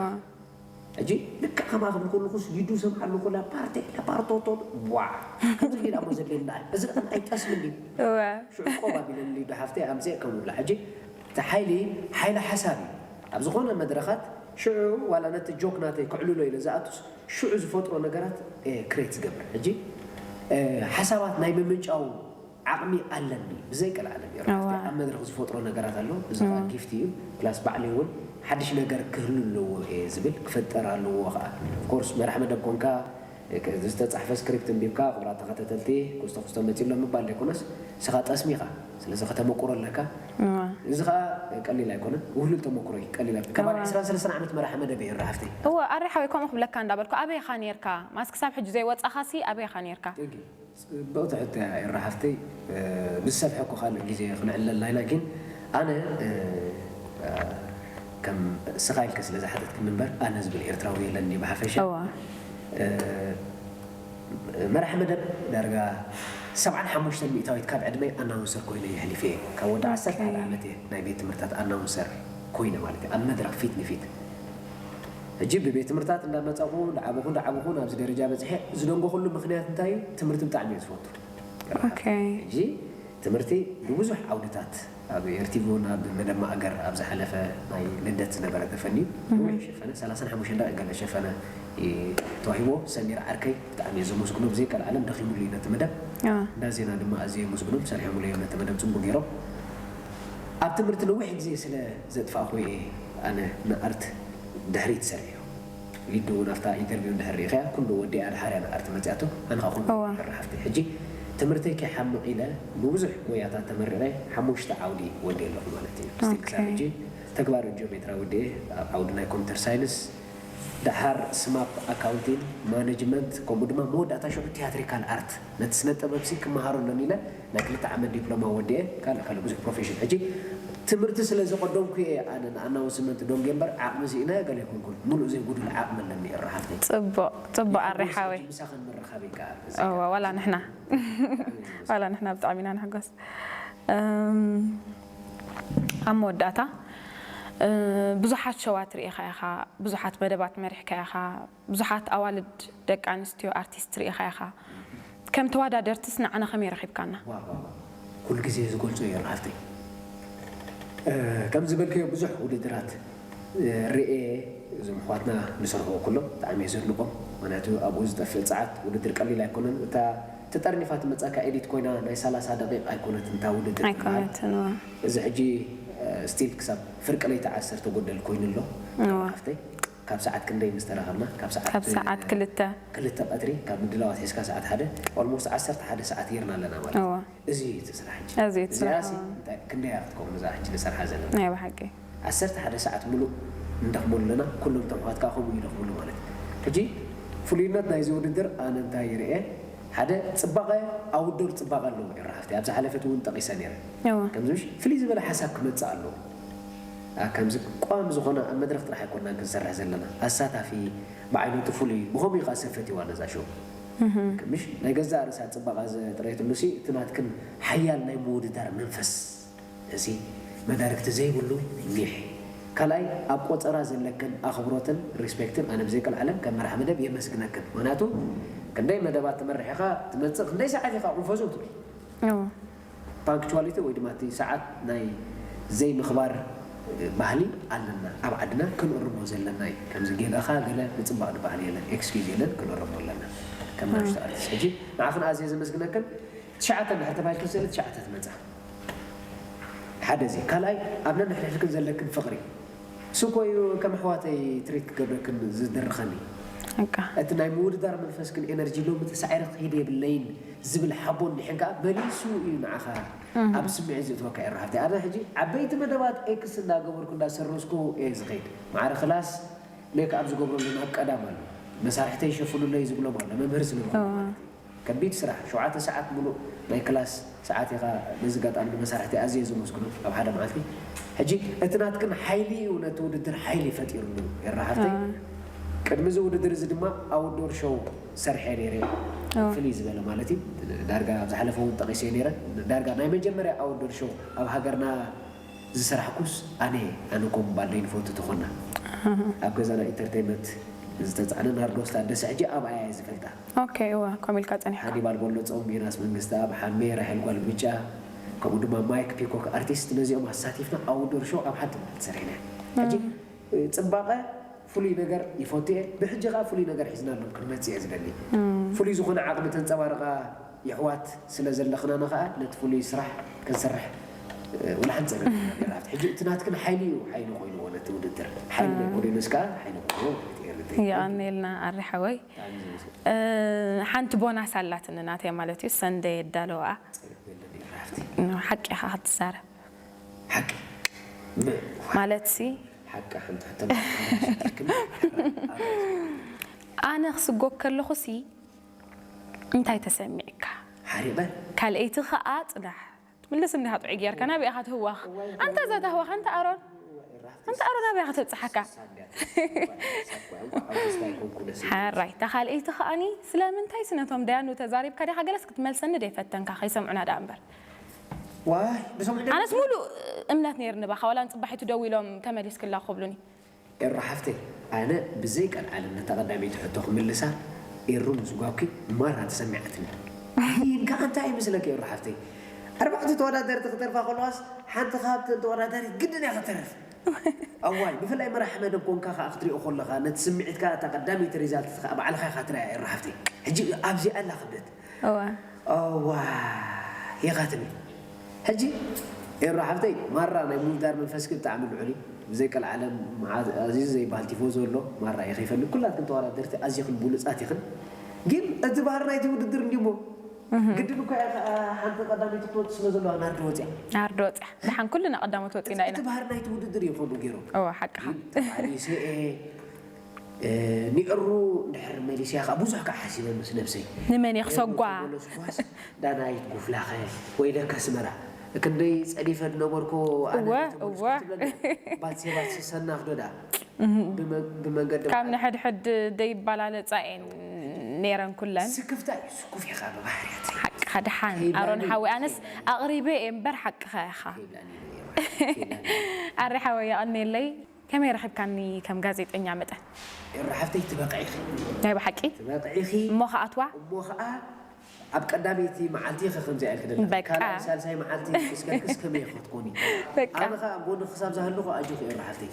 ሕጂ ልክዕ ከማ ክብል ከለኹስ ሊዱ ሰምዓ ኣለኹ ላፓርቴ ላፓርቶቶ ዋ ከምዚ ኢላ እሞ ዘድልየኒ ደኣ እዚ ደኣ ኣይጠስምን ድዩ ሽዑ ቆብ ኣቢለኒ ሊዱ ሓፍተይ ኣምፅአ ከም ውላ ሕጂ እቲ ሓይሊ ሓይሊ ሓሳብ እዩ ኣብ ዝኾነ መድረኻት ሽዑ ዋላ ነቲ ጆክ ናተይ ክዕልሎ ኢለ ዝኣቱስ ሽዑ ዝፈጥሮ ነገራት ክሬት ዝገብር ሕጂ ሓሳባት ናይ ምምንጫው ዓቕሚ ኣለኒ ብዘይ ቀልዓለም ኣብ መድረኽ ዝፈጥሮ ነገራት ኣሎ እዚ ከዓ ጊፍት እዩ ፕላስ ባዕሊ እውን ሓድሽ ነገር ክህሉ ኣለዎ እየ ዝብል ክፈጠር ኣለዎ ከዓ ኮርስ መራሕ መደብ ኮንካ ዝተፃሕፈ ስክሪፕት እንቢብካ ክብራት ተኸታተልቲ ኩስቶ ኩስቶ መፂ ኣሎ ምባል ዘይኮነስ ንስኻ ጠስሚኻ ስለዚ ከተመቁሮ ኣለካ እዚ ከዓ ቀሊል ኣይኮነን ውህሉል ተመኩሮ እዩ ቀሊል ኣይኮነን ከባቢ ዕስራን ሰለስተን ዓመት መራሒ መደብ እዩ ራሓፍተይ እወ ኣሬ ሓወይ ከምኡ ክብለካ እንዳበልኩ ኣበይ ኢኻ ነርካ ማስ ክሳብ ሕጂ ዘይወፃኻሲ ኣበይ ኢኻ ነርካ ብቕቲ ሕቶ እያ ኤራ ሓፍተይ ብዝሰፍሐ እኮ ካልእ ግዜ ክንዕለላ ኢና ግን ኣነ ከም ስኻ ኢልከ ስለ ዝሓተትክኒ እምበር ኣነ ዝብል ኤርትራዊ የለን ብሓፈሻ መራሒ መደብ ዳርጋ ሰብዓን ሓሙሽተን ሚእታዊት ካብ ዕድመይ ኣናውንሰር ኮይነ የሕሊፈ እየ። ካብ ወዲ ዓሰርተ ሓደ ዓመት እየ ናይ ቤት ትምህርታት ኣናውንሰር ኮይነ ማለት እዩ፣ ኣብ መድረኽ ፊት ንፊት። ሕጂ ብቤት ትምህርታት እንዳመጻኹ፣ እንዳዓበኹ፣ እንዳዓበኹ ናብዚ ደረጃ በጺሐ። ዝደንጎኹሉ ምኽንያት እንታይ እዩ? ትምህርቲ ብጣዕሚ እየ ዝፈቱ። ኦኬ። ሕጂ ትምህርቲ ብብዙሕ ዓውድታት ኣብ ኤርቲቪ እውን ኣብ መደብ ማእገር ኣብ ዝሓለፈ ናይ ልደት ዝነበረ ተፈንዩ ነዊሕ ሸፈነ ሰላሳን ሓሙሽተን ደቂቕ ገለ ሸፈነ ተዋሂቦ ሰሚር ዓርከይ ብጣዕሚ እየ ዘመስግኖ። ብዘይቀልዓለም ደኺሙሉ እዩ ነቲ መደብ። ኣዎ። እንዳ ዜና ድማ ኣዝየ የመስግኖም፣ ሰሪሖምሉ እዮም ነቲ መደብ ጽቡቕ ገይሮም። ኣብ ትምህርቲ ነዊሕ ግዜ ስለ ዘጥፋእኹ እየ ኣነ ንኣርት ድሕሪት ሰሪሐዮ። ሊዱ እውን ኣብታ ኢንተርቪው እንድሕር ርኢኽያ፣ ኩሉ ወዲኣ ድሓር እያ ንኣርት መጺኣቶ፣ ኣነ ኸኣ ኩሉ እዋ። ይርሓፍቲ። ሕጂ ትምህርተይ ከይሓምቕ ኢለ ብብዙሕ ሞያታት ተመሪቐ ሓሙሽተ ዓውዲ ወዲኤ ኣለኹ ማለት እዩ። ስቲል ክሳብ ኦኬ። ሕጂ ተግባር ጂኦሜትራ ወዲኤ ኣብ ዓውዲ ናይ ኮምፒተር ሳይንስ፣ ደሓር ስማፕ ኣካውንቲንግ ማኔጅመንት፣ ከምኡ ድማ መወዳእታ ሽዑ ቲያትሪካል ኣርት ነቲ ስነ ጥበብሲ ክመሃሮ ኣለኒ ኢለ ናይ ክልተ ዓመት ዲፕሎማ ወዲኤ ካልእ ካልእ ብዙሕ ፕሮፌሽን። ሕጂ ትምህርቲ ስለ ዘቐደምኩ እየ ኣነ ንኣናውንስመንት ዶንጌ እምበር ዓቕሚ ስኢነ ገለ ኣይኮንኩን። ሙሉእ ዘይጉዱል ዓቕሚ ኣለኒ እረ ሓፍተይ። ጽቡቕ ጽቡቕ ኣሬ ሓወይ። ሕጂ ምሳኽን ምርኻብ ይከኣል። እወ ዋላ ንሕና ዋላ ንሕና ብጣዕሚ ኢና ንሕጎስ። እም፣ ኣብ መወዳእታ እ፣ ብዙሓት ሸዋት ርኢኻ ኢኻ፣ ብዙሓት መደባት መሪሕካ ኢኻ፣ ብዙሓት ኣዋልድ ደቂ ኣንስትዮ ኣርቲስት ርኢኻ ኢኻ። ከም ተወዳደርትስ ንዓና ከመይ ረኺብካና? ዋው ዋው ዋው። ኩሉ ግዜ ዝገልጾ እየ ራሃፍተይ። እ፣ ከም ዝበልከዮ ብዙሕ ውድድራት እ፣ ርኤ፣ እዞም ኣሕዋትና ዝሰርሕዎ ኩሎም ብጣዕሚ እየ ዘድንቖም። ምኽንያቱ ኣብኡ ዝጠፍእ ጸዓት ውድድር ቀሊል ኣይኮነን። እታ ተጠርኒፋ ትመጻካ ኤዲት ኮይና ናይ ሰላሳ ደቂቕ ኣይኮነትን እታ ውድድር ትበሃል። ኣይኮነትን እዋ። እዚ ሕጂ እ፣ ስቲል ክሳብ ፍርቂ ለይቲ ዓሰርተ ጎደል ኮይኑ ኣሎ። እዋ። ሓፍተይ ካብ ሰዓት ክንደይ ምስ ተራኸብና? ካብ ሰዓት ካብ ሰዓት ክልተ ክልተ ቀትሪ ካብ ምድላዋት ሒዝካ ሰዓት ሓደ ኦልሞስት ዓሰርተ ሓደ ሰዓት ጌርና ኣለና ማለት እዩ። እዋ። እዚ እዩ እቲ ስራሕ ሕጂ። እዚ እዩ እቲ ስራሕ። እዚኣሲ እንታይ ክንደይ እያ ክትከውን እዛ ሕጂ ንሰርሓ ዘለና? ናይ ብሓቂ ዓሰርተ ሓደ ሰዓት ሙሉእ እንደኽመሉ ኣለና። ኩሎም እቶም ኣሕዋት ከዓ ከምኡ ይደኽምሉ ማለት እዩ። ሕጂ ፍሉይነት ናይዚ ውድድር ኣነ እንታይ ይርኤ? ሓደ ጽባቐ ኣውዶር ጽባቐ ኣለዎ ይረሓፍቲ። ኣብ ዝሓለፈት እውን ጠቒሰ ነይረ። እዋ። ከምዚ ምሽ ፍልይ ዝበለ ሓሳብ ክመጽእ ኣለዎ። ኣ፣ ከምዚ ቋሚ ዝኾነ ኣብ መድረኽ ጥራሕ ኣይኮንናን ክንሰርሕ ዘለና። ኣሳታፊ፣ ብዓይነቱ ፍሉይ፣ ብኸምኡ እዩ ከዓ ሰብ ፈትይዋ ነዛ ሾው። ምሽ ናይ ገዛእ ርእሳ ጽባቐ ዘጥረየትሉ ሲ እቲ ናትክን ሓያል ናይ ምውድዳር መንፈስ እዚ መዳርግቲ ዘይብሉ ኒሕ። ካልኣይ ኣብ ቆጸራ ዘለክን ኣኽብሮትን ሪስፔክትን ኣነ ብዘይቀልዓለም ከም መራሕ መደብ የመስግነክን። ምኽንያቱ ክንደይ መደባት ትመርሕ ኢኻ ትመጽእ፣ ክንደይ ሰዓት ኢኻ ቁንፈዞ ትብል። እዎ። ፓንክቹዋሊቲ ወይ ድማ እቲ ሰዓት ናይ ዘይምኽባር ባህሊ ኣለና ኣብ ዓድና፣ ክንእርሞ ዘለና እዩ። ከምዚ ጌጋኻ ገለ ምጽባቕ ዝበሃል የለን፣ ኤክስኪዝ የለን፣ ክንእርሞ ኣለና ከም ናሽቶ ኣርቲስት። ሕጂ ንዓኽን ኣዝየ ዘመስግነክን ትሽዓተ እንድሕር ተባሂልክን ስእሊ ትሽዓተ ትመጻ። ሓደ እዚ። ካልኣይ ኣብ ነንሕድሕድክን ዘለክን ፍቕሪ። እሱ እኮ እዩ ከም ኣሕዋተይ ትሪት ክገብረክን ዝድርኸኒ። በቃ። እቲ ናይ ምውድዳር መንፈስክን ኤነርጂ ሎሚ ተሳዒረ ክኸይድ የብለይን ዝብል ሓቦ እንድሕን ከኣ መሊሱ እዩ ንዓኻ ኣብ ስምዒት ዝእትወካ እዩ። ራህብቲ ኣነ ሕጂ ዓበይቲ መደባት ኤክስ እንዳገበርኩ እንዳሰረዝኩ እየ ዝኸይድ። ማዕረ ክላስ ሜክ ኣብ ዝገብረሉ ናብ ቀዳም ኣሎ። መሳርሕተይ ይሸፍኑለይ ዝብሎም ኣሎ። መምህር ስለ ዝኾንኩ እዎ። ማለት እዩ። ከቢድ ስራሕ፣ ሸውዓተ ሰዓት ሙሉእ ናይ ክላስ ሰዓት ኢኻ። ነዚ ኣጋጣሚ ንመሳርሕቲ ኣዝየ ዘመስግኖም ኣብ ሓደ መዓልቲ። ሕጂ እቲ ናትክን ሓይሊ እዩ ነቲ ውድድር ሓይሊ ፈጢሩሉ ይረሓፍተይ። ኣዎ። ቅድሚ እዚ ውድድር እዚ ድማ ኣውትዶር ሾው ሰርሐ ነይረ። ኣዎ። ፍልይ ዝበለ ማለት እዩ። ዳርጋ ኣብ ዝሓለፈ እውን ጠቒሰ ነይረ። ዳርጋ ናይ መጀመርያ ኣውትዶር ሾው ኣብ ሃገርና ዝሰራሕኩስ ኣነ እየ። ኣነ ኮም ባለይ ንፈቱ ተኾና ኣብ ገዛና ኢንተርቴይመንት ዝተጻዕነ ናርዶስ ታደሰ ሕጂ ኣብኣ እየ ዝፈልጣ። ኦኬ እዋ ኮሚልካ ጸኒሕካ። ሃኒባል በሎጾም፣ ዮናስ መንግስተኣብ፣ ሓሜ፣ ራሄል ጓል ብጫ፣ ከምኡ ድማ ማይክ ፒኮክ ኣርቲስት፣ ነዚኦም ኣሳቲፍና ኣውትዶር ሾው ኣብ ሓንቲ መዓልቲ ሰሪሕና። ሕጂ ጽባቐ ፍሉይ ነገር ይፈቱ እየ፣ ብሕጂ ከኣ ፍሉይ ነገር ሒዝናሎም ክንመጽእ እየ ዝደሊ። ፍሉይ ዝኾነ ዓቕሚ ተንጸባርቓ የሕዋት ስለ ዘለኽናና ከኣ ነቲ ፍሉይ ስራሕ ክንሰርሕ ወላ ሓንቲ ጸገም የለን። ሕጂ እቲ ናትክን ሓይሊ እዩ፣ ሓይሊ ኮይንዎ ነቲ ውድድር፣ ሓይሊ ናይ ኦዲየንስ ከኣ ሓይሊ ኮይንዎ ማለት እዩ። የቐንየልና ኣሪ ሓወይ። ብጣዕሚ ዘመስግን። እ፣ ሓንቲ ቦናስ ኣላትኒ ናተይ ማለት እዩ፣ ሰንደይ የዳለውኣ። ጸገም የለን፣ ይራፍቲ። ሓቂ ኢኻ ክትዛረብ ሓቂ ም- ማለት ሲ ሓቂ ሓንቲ ሕቶ ኣነ ክስጎግ ከለኹ ሲ እንታይ ተሰሚዕካ? ሓሪቐ ካልኣይቲ ኸኣ ጽናሕ ትምልስ እንዲኻ ጥዑይ ጌርካ ናበይ ኢኻ ትህዋኽ? ኣንታ እዛ ተህዋኽ ኣንታ ኣሮን ኣንታ ኣሮን ኣበይ ከተብጽሓካ? ሓራይ፣ እታ ካልኣይቲ ከኣኒ ስለምንታይ ስነቶም ደያኑ ተዛሪብካ ዲኻ ገለስ ክትመልሰኒ ደይፈተንካ ከይሰምዑና ደኣ እምበር። ዋይ ብሰምዑ ኣነስ ሙሉእ እምነት ነይርኒ ባኻ ዋላ ንጽባሒቱ ደዊሎም ተመሊስክላ ክብሉኒ። ኤሩ ሓፍተይ ኣነ ብዘይ ቀልዓለም ነታ ቀዳመይቲ ሕቶ ክምልሳ ኤሩ ምስጓብኪ ማራ ተሰሚዓትኒ። ግን ከኣ እንታይ ይመስለኪ ኤሩ ሓፍተይ ኣርባዕተ ተወዳደርቲ ክተርፋ ከለዋስ ሓንቲ ካብተን ተወዳዳሪት ግድን እያ ክተርፍ። ኣዋይ ብፍላይ መራሒ መደብ ኮንካ ከኣ ክትሪኦ ከለኻ ነቲ ስምዒትካ እታ ቀዳመይቲ ሪዛልት ከኣ ባዕልኻ ኢኻ ትሪኣ ኤሩ ሓፍተይ። ሕጂ ኣብዚኣ ኣላ ክብደት። እዋ እዋ ኢኻትኒ። ሕጂ ኤሩ ሓፍተይ ማራ ናይ ምውዳር መንፈስኪ ብጣዕሚ ልዑል እዩ። ብዘይ ቀልዓለም መዓዝ ኣዚዙ ዘይበሃል ቲፎዞ ኣሎ ማራ እዩ ከይፈልግ ኩላትክን ተወዳደርቲ ኣዚኽን ብሉጻት ኢኽን። ግን እቲ ባህሪ ናይቲ ውድድር እንዲሞ ግድን እኮ እያ ከኣ ሓንቲ ቀዳመይቲ ክትወጽእ ስለ ዘለዋ ናርዲ ወጽያ። ናርዲ ወጽያ ደሓን ኩልና ቀዳሞት ወጺና ኢና። እቲ ባህሪ ናይቲ ውድድር እዮም ከምኡ ገይሮም። እዋ ሓቅኻ። ተፋሊሰ እየ ንዕሩ እንድሕር መሊስያ ከዓ ብዙሕ ከዓ ሓሲበ ምስ ነብሰይ ንመን እየ ክሰጓ መለስኳስ ዳናይት ጉፍላኸ ወይ ለካ ኣስመራ ክንደይ ፀዲፈ ዝነበርኩ ኣነ እወ እወ ባሴባስ ሰናፍ ዶ ደኣ ብመንገዲ ካብ ንሕድሕድ ደይባላለፃ እየን ነይረን ኩለን ስክፍታ እዩ ስኩፍ ኢኻ ብባህርያት ሓቅኻ ድሓን ኣሮን ሓወይ ኣነስ ኣቕሪበ እየ እምበር ሓቅኻ ኢኻ ኣሪ ሓወይ የቐንየለይ ከመይ ረኺብካኒ ከም ጋዜጠኛ መጠን? ኤሩ ሓፍተይ ትበቕዒኺ። ናይ ብሓቂ? ትበቕዒኺ። እሞ ክኣትዋ? እሞ ኸኣ ኣብ ቀዳመይቲ መዓልቲ ኢኺ ከምዚኣ ኢልኪ ደለኺ። በቃ። ካልኣይ ሳልሳይ መዓልቲ ምስ ከድክስ ከመይ ኢኺ ክትኮኒ? በቃ። ኣነ ኸኣ ኣብ ጎንኺ ክሳብ ዝሃለኹ ኣጆኺ ኤሩ ሓፍተይ።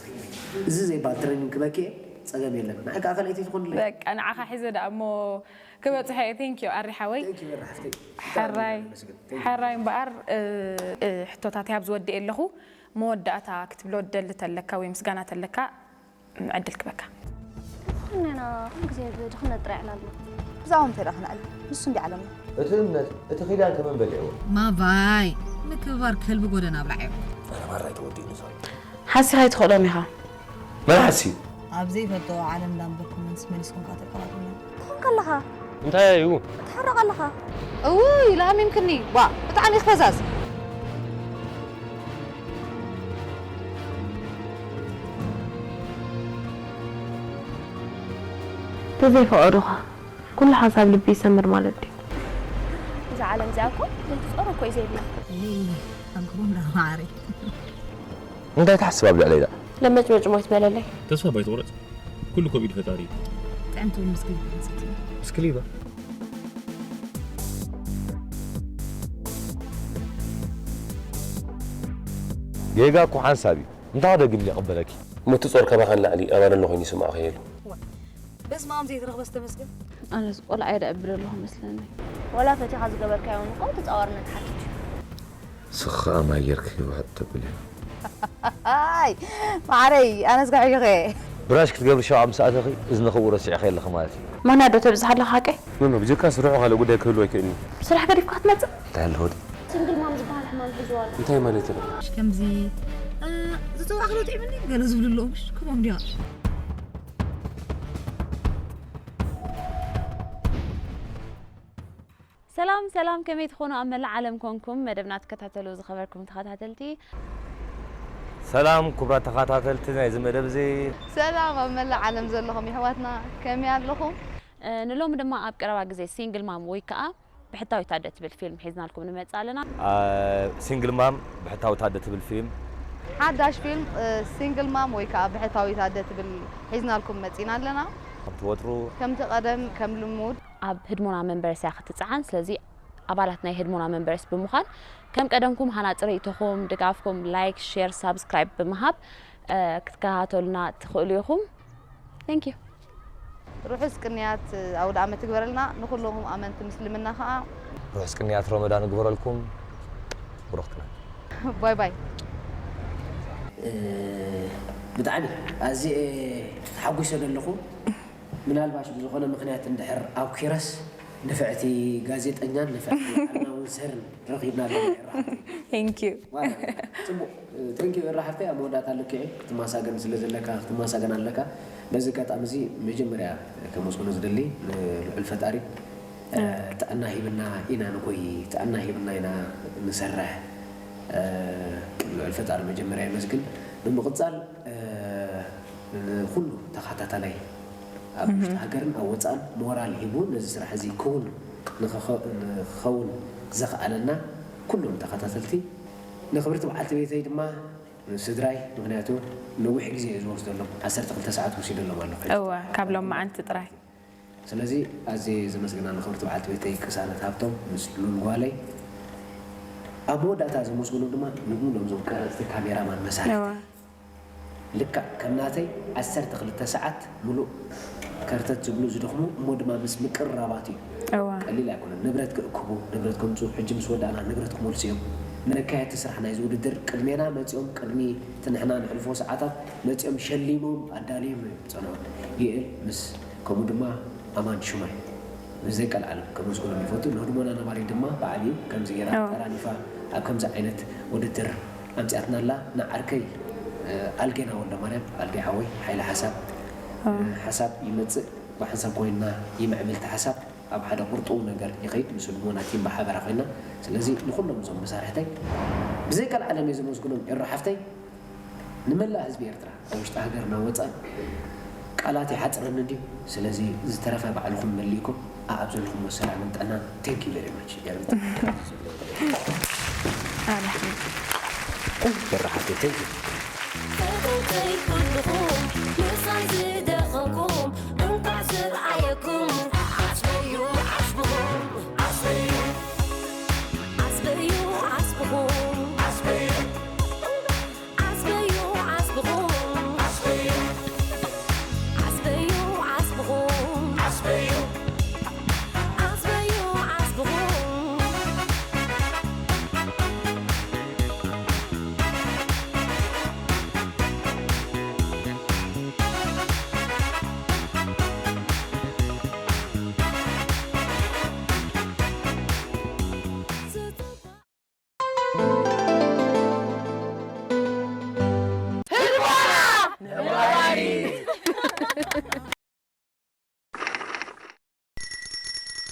እዚ ዘይባል ትሬኒንግ ክበኪ እየ፣ ጸገም የለን። ንዓይ ከኣ ካልኣይቲ ትኾንለይ። በቃ ንዓኻ ሒዘ ደኣ እሞ ክበጽሖ እየ። Thank you ኣሪ ሓወይ። Thank you ኤሩ ሓፍተይ። ሕራይ ሕራይ እምበኣር ሕቶታተይ ኣብ ዝወድእ ኣለኹ። መወዳእታ ክትብሎ ደሊ ተለካ ወይ ምስጋና ተለካ ዕድል ክበካ። ተኾንና ኩሉ ግዜ ብድኽነት ጥራይ ዕላልና። ብዛዕባ ምንታይ ደኣ ክነዕልል? ንሱ እንዲ ዓለምና። እቲ እምነት፣ እቲ ኪዳን ከመን በሊዕዎ? ማባይ፣ ምክብባር ከልቢ ጎደና ኣብላዕ እዮ። ኣነ ማራ ኣይተወዲእኒ ሶሪ። ሓሲኻ ኣይትኽእሎን ኢኻ። መን ሓስዩ? ኣብ ዘይፈልጥኦ ዓለም እንዳንበርኩም መንስ መሊስኩም ከኣ ተቀባብሉና። ትኾንካ ኣለኻ። እንታይ እዩ? ትሕረቕ ኣለኻ። እውይ ለኣሚምክኒ ዋእ ብጣዕሚ ኢኺ ፈዛዝ። ተዘይፈቐዱኻ ኩሉ ሓንሳብ ልቢ ይሰምር ማለት ድዩ? እዛ ዓለም እዚኣ እኮ ዘይትጾሮ እኮ እዩ ዘይብላ። ኣይ ኣንክሮ እንዳ ማዓረይ። እንታይ ትሓስብ ኣብ ልዕለይ ደኣ? ለመጭመጭ ሞይት በለለይ። ተስፋ ባይትቑረጽ ኩሉ እኮ ብኢድ ፈጣሪ እዩ። ጥዕምቲ እውን ምስ ክሊባ ክንሰቲ። ምስ ክሊባ? ጌጋ እኮ ሓንሳብ እዩ። እንታይ ክደግም ኢለ ክቕበለኪ? እሞ እቲ ጾር ካባኻ ንላዕሊ ኣባደሎ ኮይኑ ይስምዖ ከየሉ። በስመኣብ ዘይትረኽበስ ተመስገን። ኣነስ ቆልዓ እየ ደዕብር ኣለኹ መስለኒ። ወላ ፈቲኻ ዝገበርካዮ እውን እኮ ተጻዋርነት ይሓትት እዩ። ስኽኣ ማይ ጌርኪ ውሕጥ ተብሊ። ኣይ ማዓረይ ኣነስ ጋሕዮኸ። ብራሽ ክትገብሪ ሸውዓ ምስ ኣተኺ እዝንኺ እውን ረሲዕኺ ኣለኺ ማለት እዩ። ማና ዶ ተብዝሕ ኣለኻ ሓቀይ? ኖ ኖ ብጀካስ ርሑቕ ካልእ ጉዳይ ክህልዎ ኣይክእልን እዩ። ብስራሕ ገዲፍካ ክትመጽእ? እንታይ ኣለዎ ድዩ? ስንግል ማም ዝበሃል ሕማም ሒዝዋ ኣሎ። እንታይ ማለት እዩ? ከምዚ ዝጽዋዕኺ ዶ ጥዒምኒ ገለ ዝብሉ ኣለዉ ምሽ ከምኦም ድያ? ሰላም ሰላም ከመይ ትኾኑ ኣብ መላእ ዓለም ኮንኩም መደብና ትከታተሉ ዝኸበርኩም ተኸታተልቲ። ሰላም ክቡራት ተኸታተልቲ ናይዚ መደብ እዚ። ሰላም ኣብ መላእ ዓለም ዘለኹም የሕዋትና ከመይ ኣለኹም? ንሎሚ ድማ ኣብ ቀረባ ግዜ ሲንግል ማም ወይ ከዓ ብሕታዊት ኣደ ትብል ፊልም ሒዝናልኩም ንመጽእ ኣለና። ሲንግል ማም ብሕታዊት ኣደ ትብል ፊልም። ሓዳሽ ፊልም ሲንግል ማም ወይ ከዓ ብሕታዊት ኣደ ትብል ሒዝናልኩም መጺና ኣለና። ከምቲ ወትሩ። ከምቲ ቀደም ከም ልሙድ። ኣብ ህድሞና መንበርስ እያ ክትጸዓን ስለዚ ኣባላት ናይ ህድሞና መንበርስ ብምዃን ከም ቀደምኩም ሃናጺ ርእይቶኹም፣ ድጋፍኩም፣ ላይክ፣ ሼር፣ ሳብስክራይብ ብምሃብ ክትከታተሉና ትኽእሉ ኢኹም። Thank you። ርሑስ ቅንያት ኣውደ ኣመት ይግበረልና ንኹልኹም ኣመንቲ ምስልምና ኸኣ። ርሑስ ቅንያት ረመዳን ይግበረልኩም። ብሩኽ ቅነ። ባይ ባይ። ብጣዕሚ ኣዝየ ተሓጒሰ ዘለኹ። ምናልባሽ ብዝኾነ ምኽንያት እንድሕር ኣብኪረስ ንፍዕቲ ጋዜጠኛን ንፍዕቲ ኣናውንሰርን ረኺብና ኣለና ኤራ ሓፍተይ። Thank you። ዋላ ጽቡቕ thank you ኤራ ሓፍተይ ኣብ መወዳእታ ልክዕ ክትማሳገን ስለ ዘለካ ክትማሳገን ኣለካ። በዚ ኣጋጣሚ እዚ መጀመርያ ከመስግኖ ዝደሊ ንልዑል ፈጣሪ ጥዕና ሂብና ኢና ንጎይ ጥዕና ሂብና ኢና ንሰርሕ ልዑል ፈጣሪ መጀመርያ ይመስግን። ብምቕጻል ንኹሉ ተኸታታላይ ኣብ ውሽጢ ሃገርን ኣብ ወፃእን ሞራል ሂቡ ነዚ ስራሕ እዚ ክውን ንኽኸውን ዘኽኣለና ኩሎም ተኸታተልቲ፣ ንክብርቲ በዓልቲ ቤተይ ድማ ስድራይ፣ ምክንያቱ ነዊሕ ግዜ እዩ ዝወስደሎም፣ ዓሰርተ ክልተ ሰዓት ወሲደሎም ኣሎ። እወ፣ ካብ ሎማዓንቲ ጥራይ። ስለዚ ኣዝየ ዘመስግና ንክብርቲ በዓልቲ ቤተይ ቅሳነት ሃብቶም ምስ ሉል ጓለይ። ኣብ መወዳእታ ዘመስግኖም ድማ ንሙሉኦም እዞም ቀረፅቲ፣ ካሜራማን፣ መሳርሕቲ። እወ። ልክዕ ከም ናተይ ዓሰርተ ክልተ ሰዓት ሙሉእ ከርተት ዝብሉ ዝደኽሙ እሞ ድማ ምስ ምቅርራባት እዩ። እወ። ቀሊል ኣይኮነን። ንብረት ክእክቡ፣ ንብረት ከምፅኡ፣ ሕጂ ምስ ወዳእና ንብረት ክመልሱ እዮም። መካየድቲ ስራሕ ናይዚ ውድድር ቅድሜና መፂኦም፣ ቅድሚ እቲ ንሕና ነሕልፎ ሰዓታት መፂኦም ሸሊሞም ኣዳልዮም እዮም ዝፀንሑ። ይእል ምስ ከምኡ ድማ ኣማን ሹማይ ብዘይ ቀልዓለም ከመስግኖም ይፈቱ። ንህድሞና ነባሪ ድማ በዓል እዩ። ከምዚ ጌራ ኣዎ። ተራኒፋ ኣብ ከምዚ ዓይነት ውድድር ኣምፂኣትና ኣላ። ንዓርከይ፣ እ፣ ኣልጌና ወልደ ማርያም፣ ኣልጌ ሓወይ፣ ሓይሊ ሓሳብ፣ ኣዎ። እ፣ ሓሳብ ይመፅእ፣ ብሓንሳብ ኮይንና ይምዕብል እቲ ሓሳብ። ኣብ ሓደ ቁርጡው ነገር ይኸይድ፣ ምስ ህድሞና ቲም ብሓበራ ኮይንና። ስለዚ ንኹሎም እዞም መሳርሕተይ ብዘይ ቀልዓለም እየ ዘመስግኖም። ኤሮ ሓፍተይ፣ ንመላእ ህዝቢ ኤርትራ፣ ኣብ ውሽጢ ሃገርና ወጻእ፣ ቃላት ይሓጽረኒ እንድዩ። ስለዚ ዝተረፈ ባዕልኹም መሊእኩም፣ ኣኣብ ዘለኹምዎ ሰላምን ጥዕናን። Thank you very much። ኤርትራ። ኣነ በራሓት፣ thank you። ፍቕርተይ ኩልኹም፣ ምሳይ ዝደኸምኩም፣ እንኳዕ ዝረኣየኩም፣ ዓስበዩ ዓስብኹም፣ ዓስበዩ፣ ዓስበዩ ዓስብኹም፣ ዓስበዩ። ዓስበዩ ዓስብኹም። ዓስበዩ። ዓስበዩ ዓስብኹም። ዓስበዩ። ዓስበዩ ዓስብኹም።